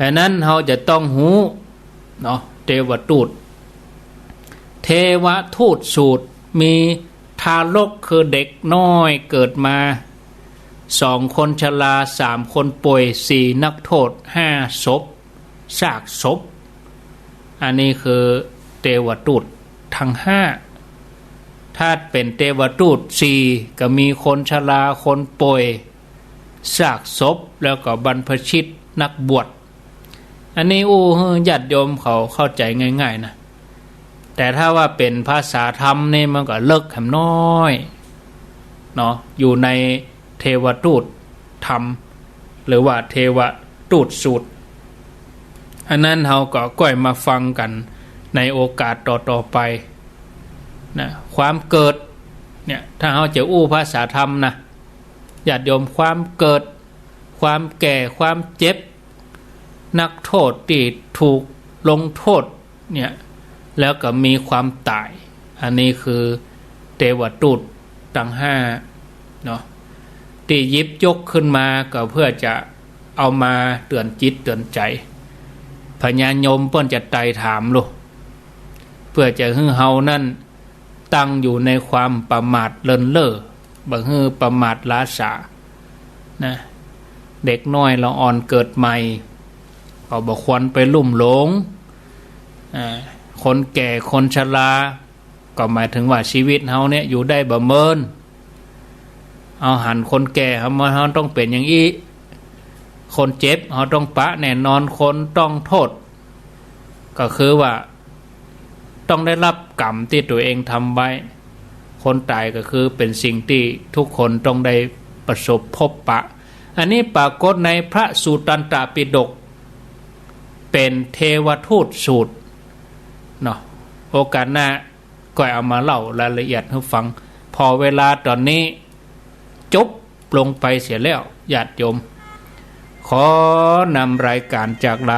ฉะนั้นเฮาจะต้องฮู้เนาะ เตวทูต เตวทูตสูตร มีทารกคือเด็กน้อยเกิดมา สองคนชรา สามคนป่วย สี่นักโทษ ห้าศพ ซากศพ อันนี้คือเตวทูตทั้งห้า ถ้าเป๋นเตวทูตสี่ ก็มีคนชรา คนป่วย ซากศพ แล้วก็บรรพชิต นักบวช อันนี้อู้หื้อญาติโยมเขาเข้าใจ๋ง่ายๆ นะ แต่ถ้าว่าเป๋นภาษาธรรมนี่มันก็เลิกแหมน้อยเนาะ อยู่ในเตวทูตธรรม หรือว่าเตวทูตสูตร อันนั้นเฮาก็ก้อยมาฟังกั๋นในโอกาสต่อๆ ไปนะ ความเกิดเนี่ย ถ้าเฮาจะอู้ภาษาธรรมนะ ญาติโยม ความเกิด ความแก่ ความเจ็บ นักโทษตี้ถูกลงโทษเนี่ย แล้วก็มีความต๋าย อันนี้คือเตวทูตตังห้าเนาะ ตี้หยิบยกขึ้นมาก็เพื่อจะเอามาเตื๋อนจิตเตื๋อนใจ๋ พญายมเปิ้นจะไต่ถามลูก เพื่อจะหื้อเฮานั้น ตั้งอยู่ในความประมาทเลินเล่อ บ่หื้อประมาทหลาสา นะ เด็กน้อยละอ่อนเกิดใหม่ ก็บ่ควรไปลุ่มหลง อ่า คนแก่คนชรา ก็หมายเถิงว่าชีวิตเฮาเนี่ยอยู่ได้บ่เมิน เฮาหันคนแก่เฮามา เฮาต้องเป๋นอย่างอี้ คนเจ็บเฮาต้องปะแน่นอน คนต้องโต้ษ ก็คือว่าต้องได้ฮับก๋รรมตี้ตั๋วเองทำไว้ คนต๋ายก็คือเป๋นสิ่งตี้ทุกคนต้องได้ประสบพบปะ อันนี้ปรากฏในพระสุตตันตปิฎก เป๋นเทวทูตสูตรเนาะ โอกาสหน้าก็เอามาเล่ารายละเอียดหื้อฟัง ผ่อเวลาต๋อนนี้จบลงไปเสียแล้ว ญาติโยม ขอนำรายก๋านจากลา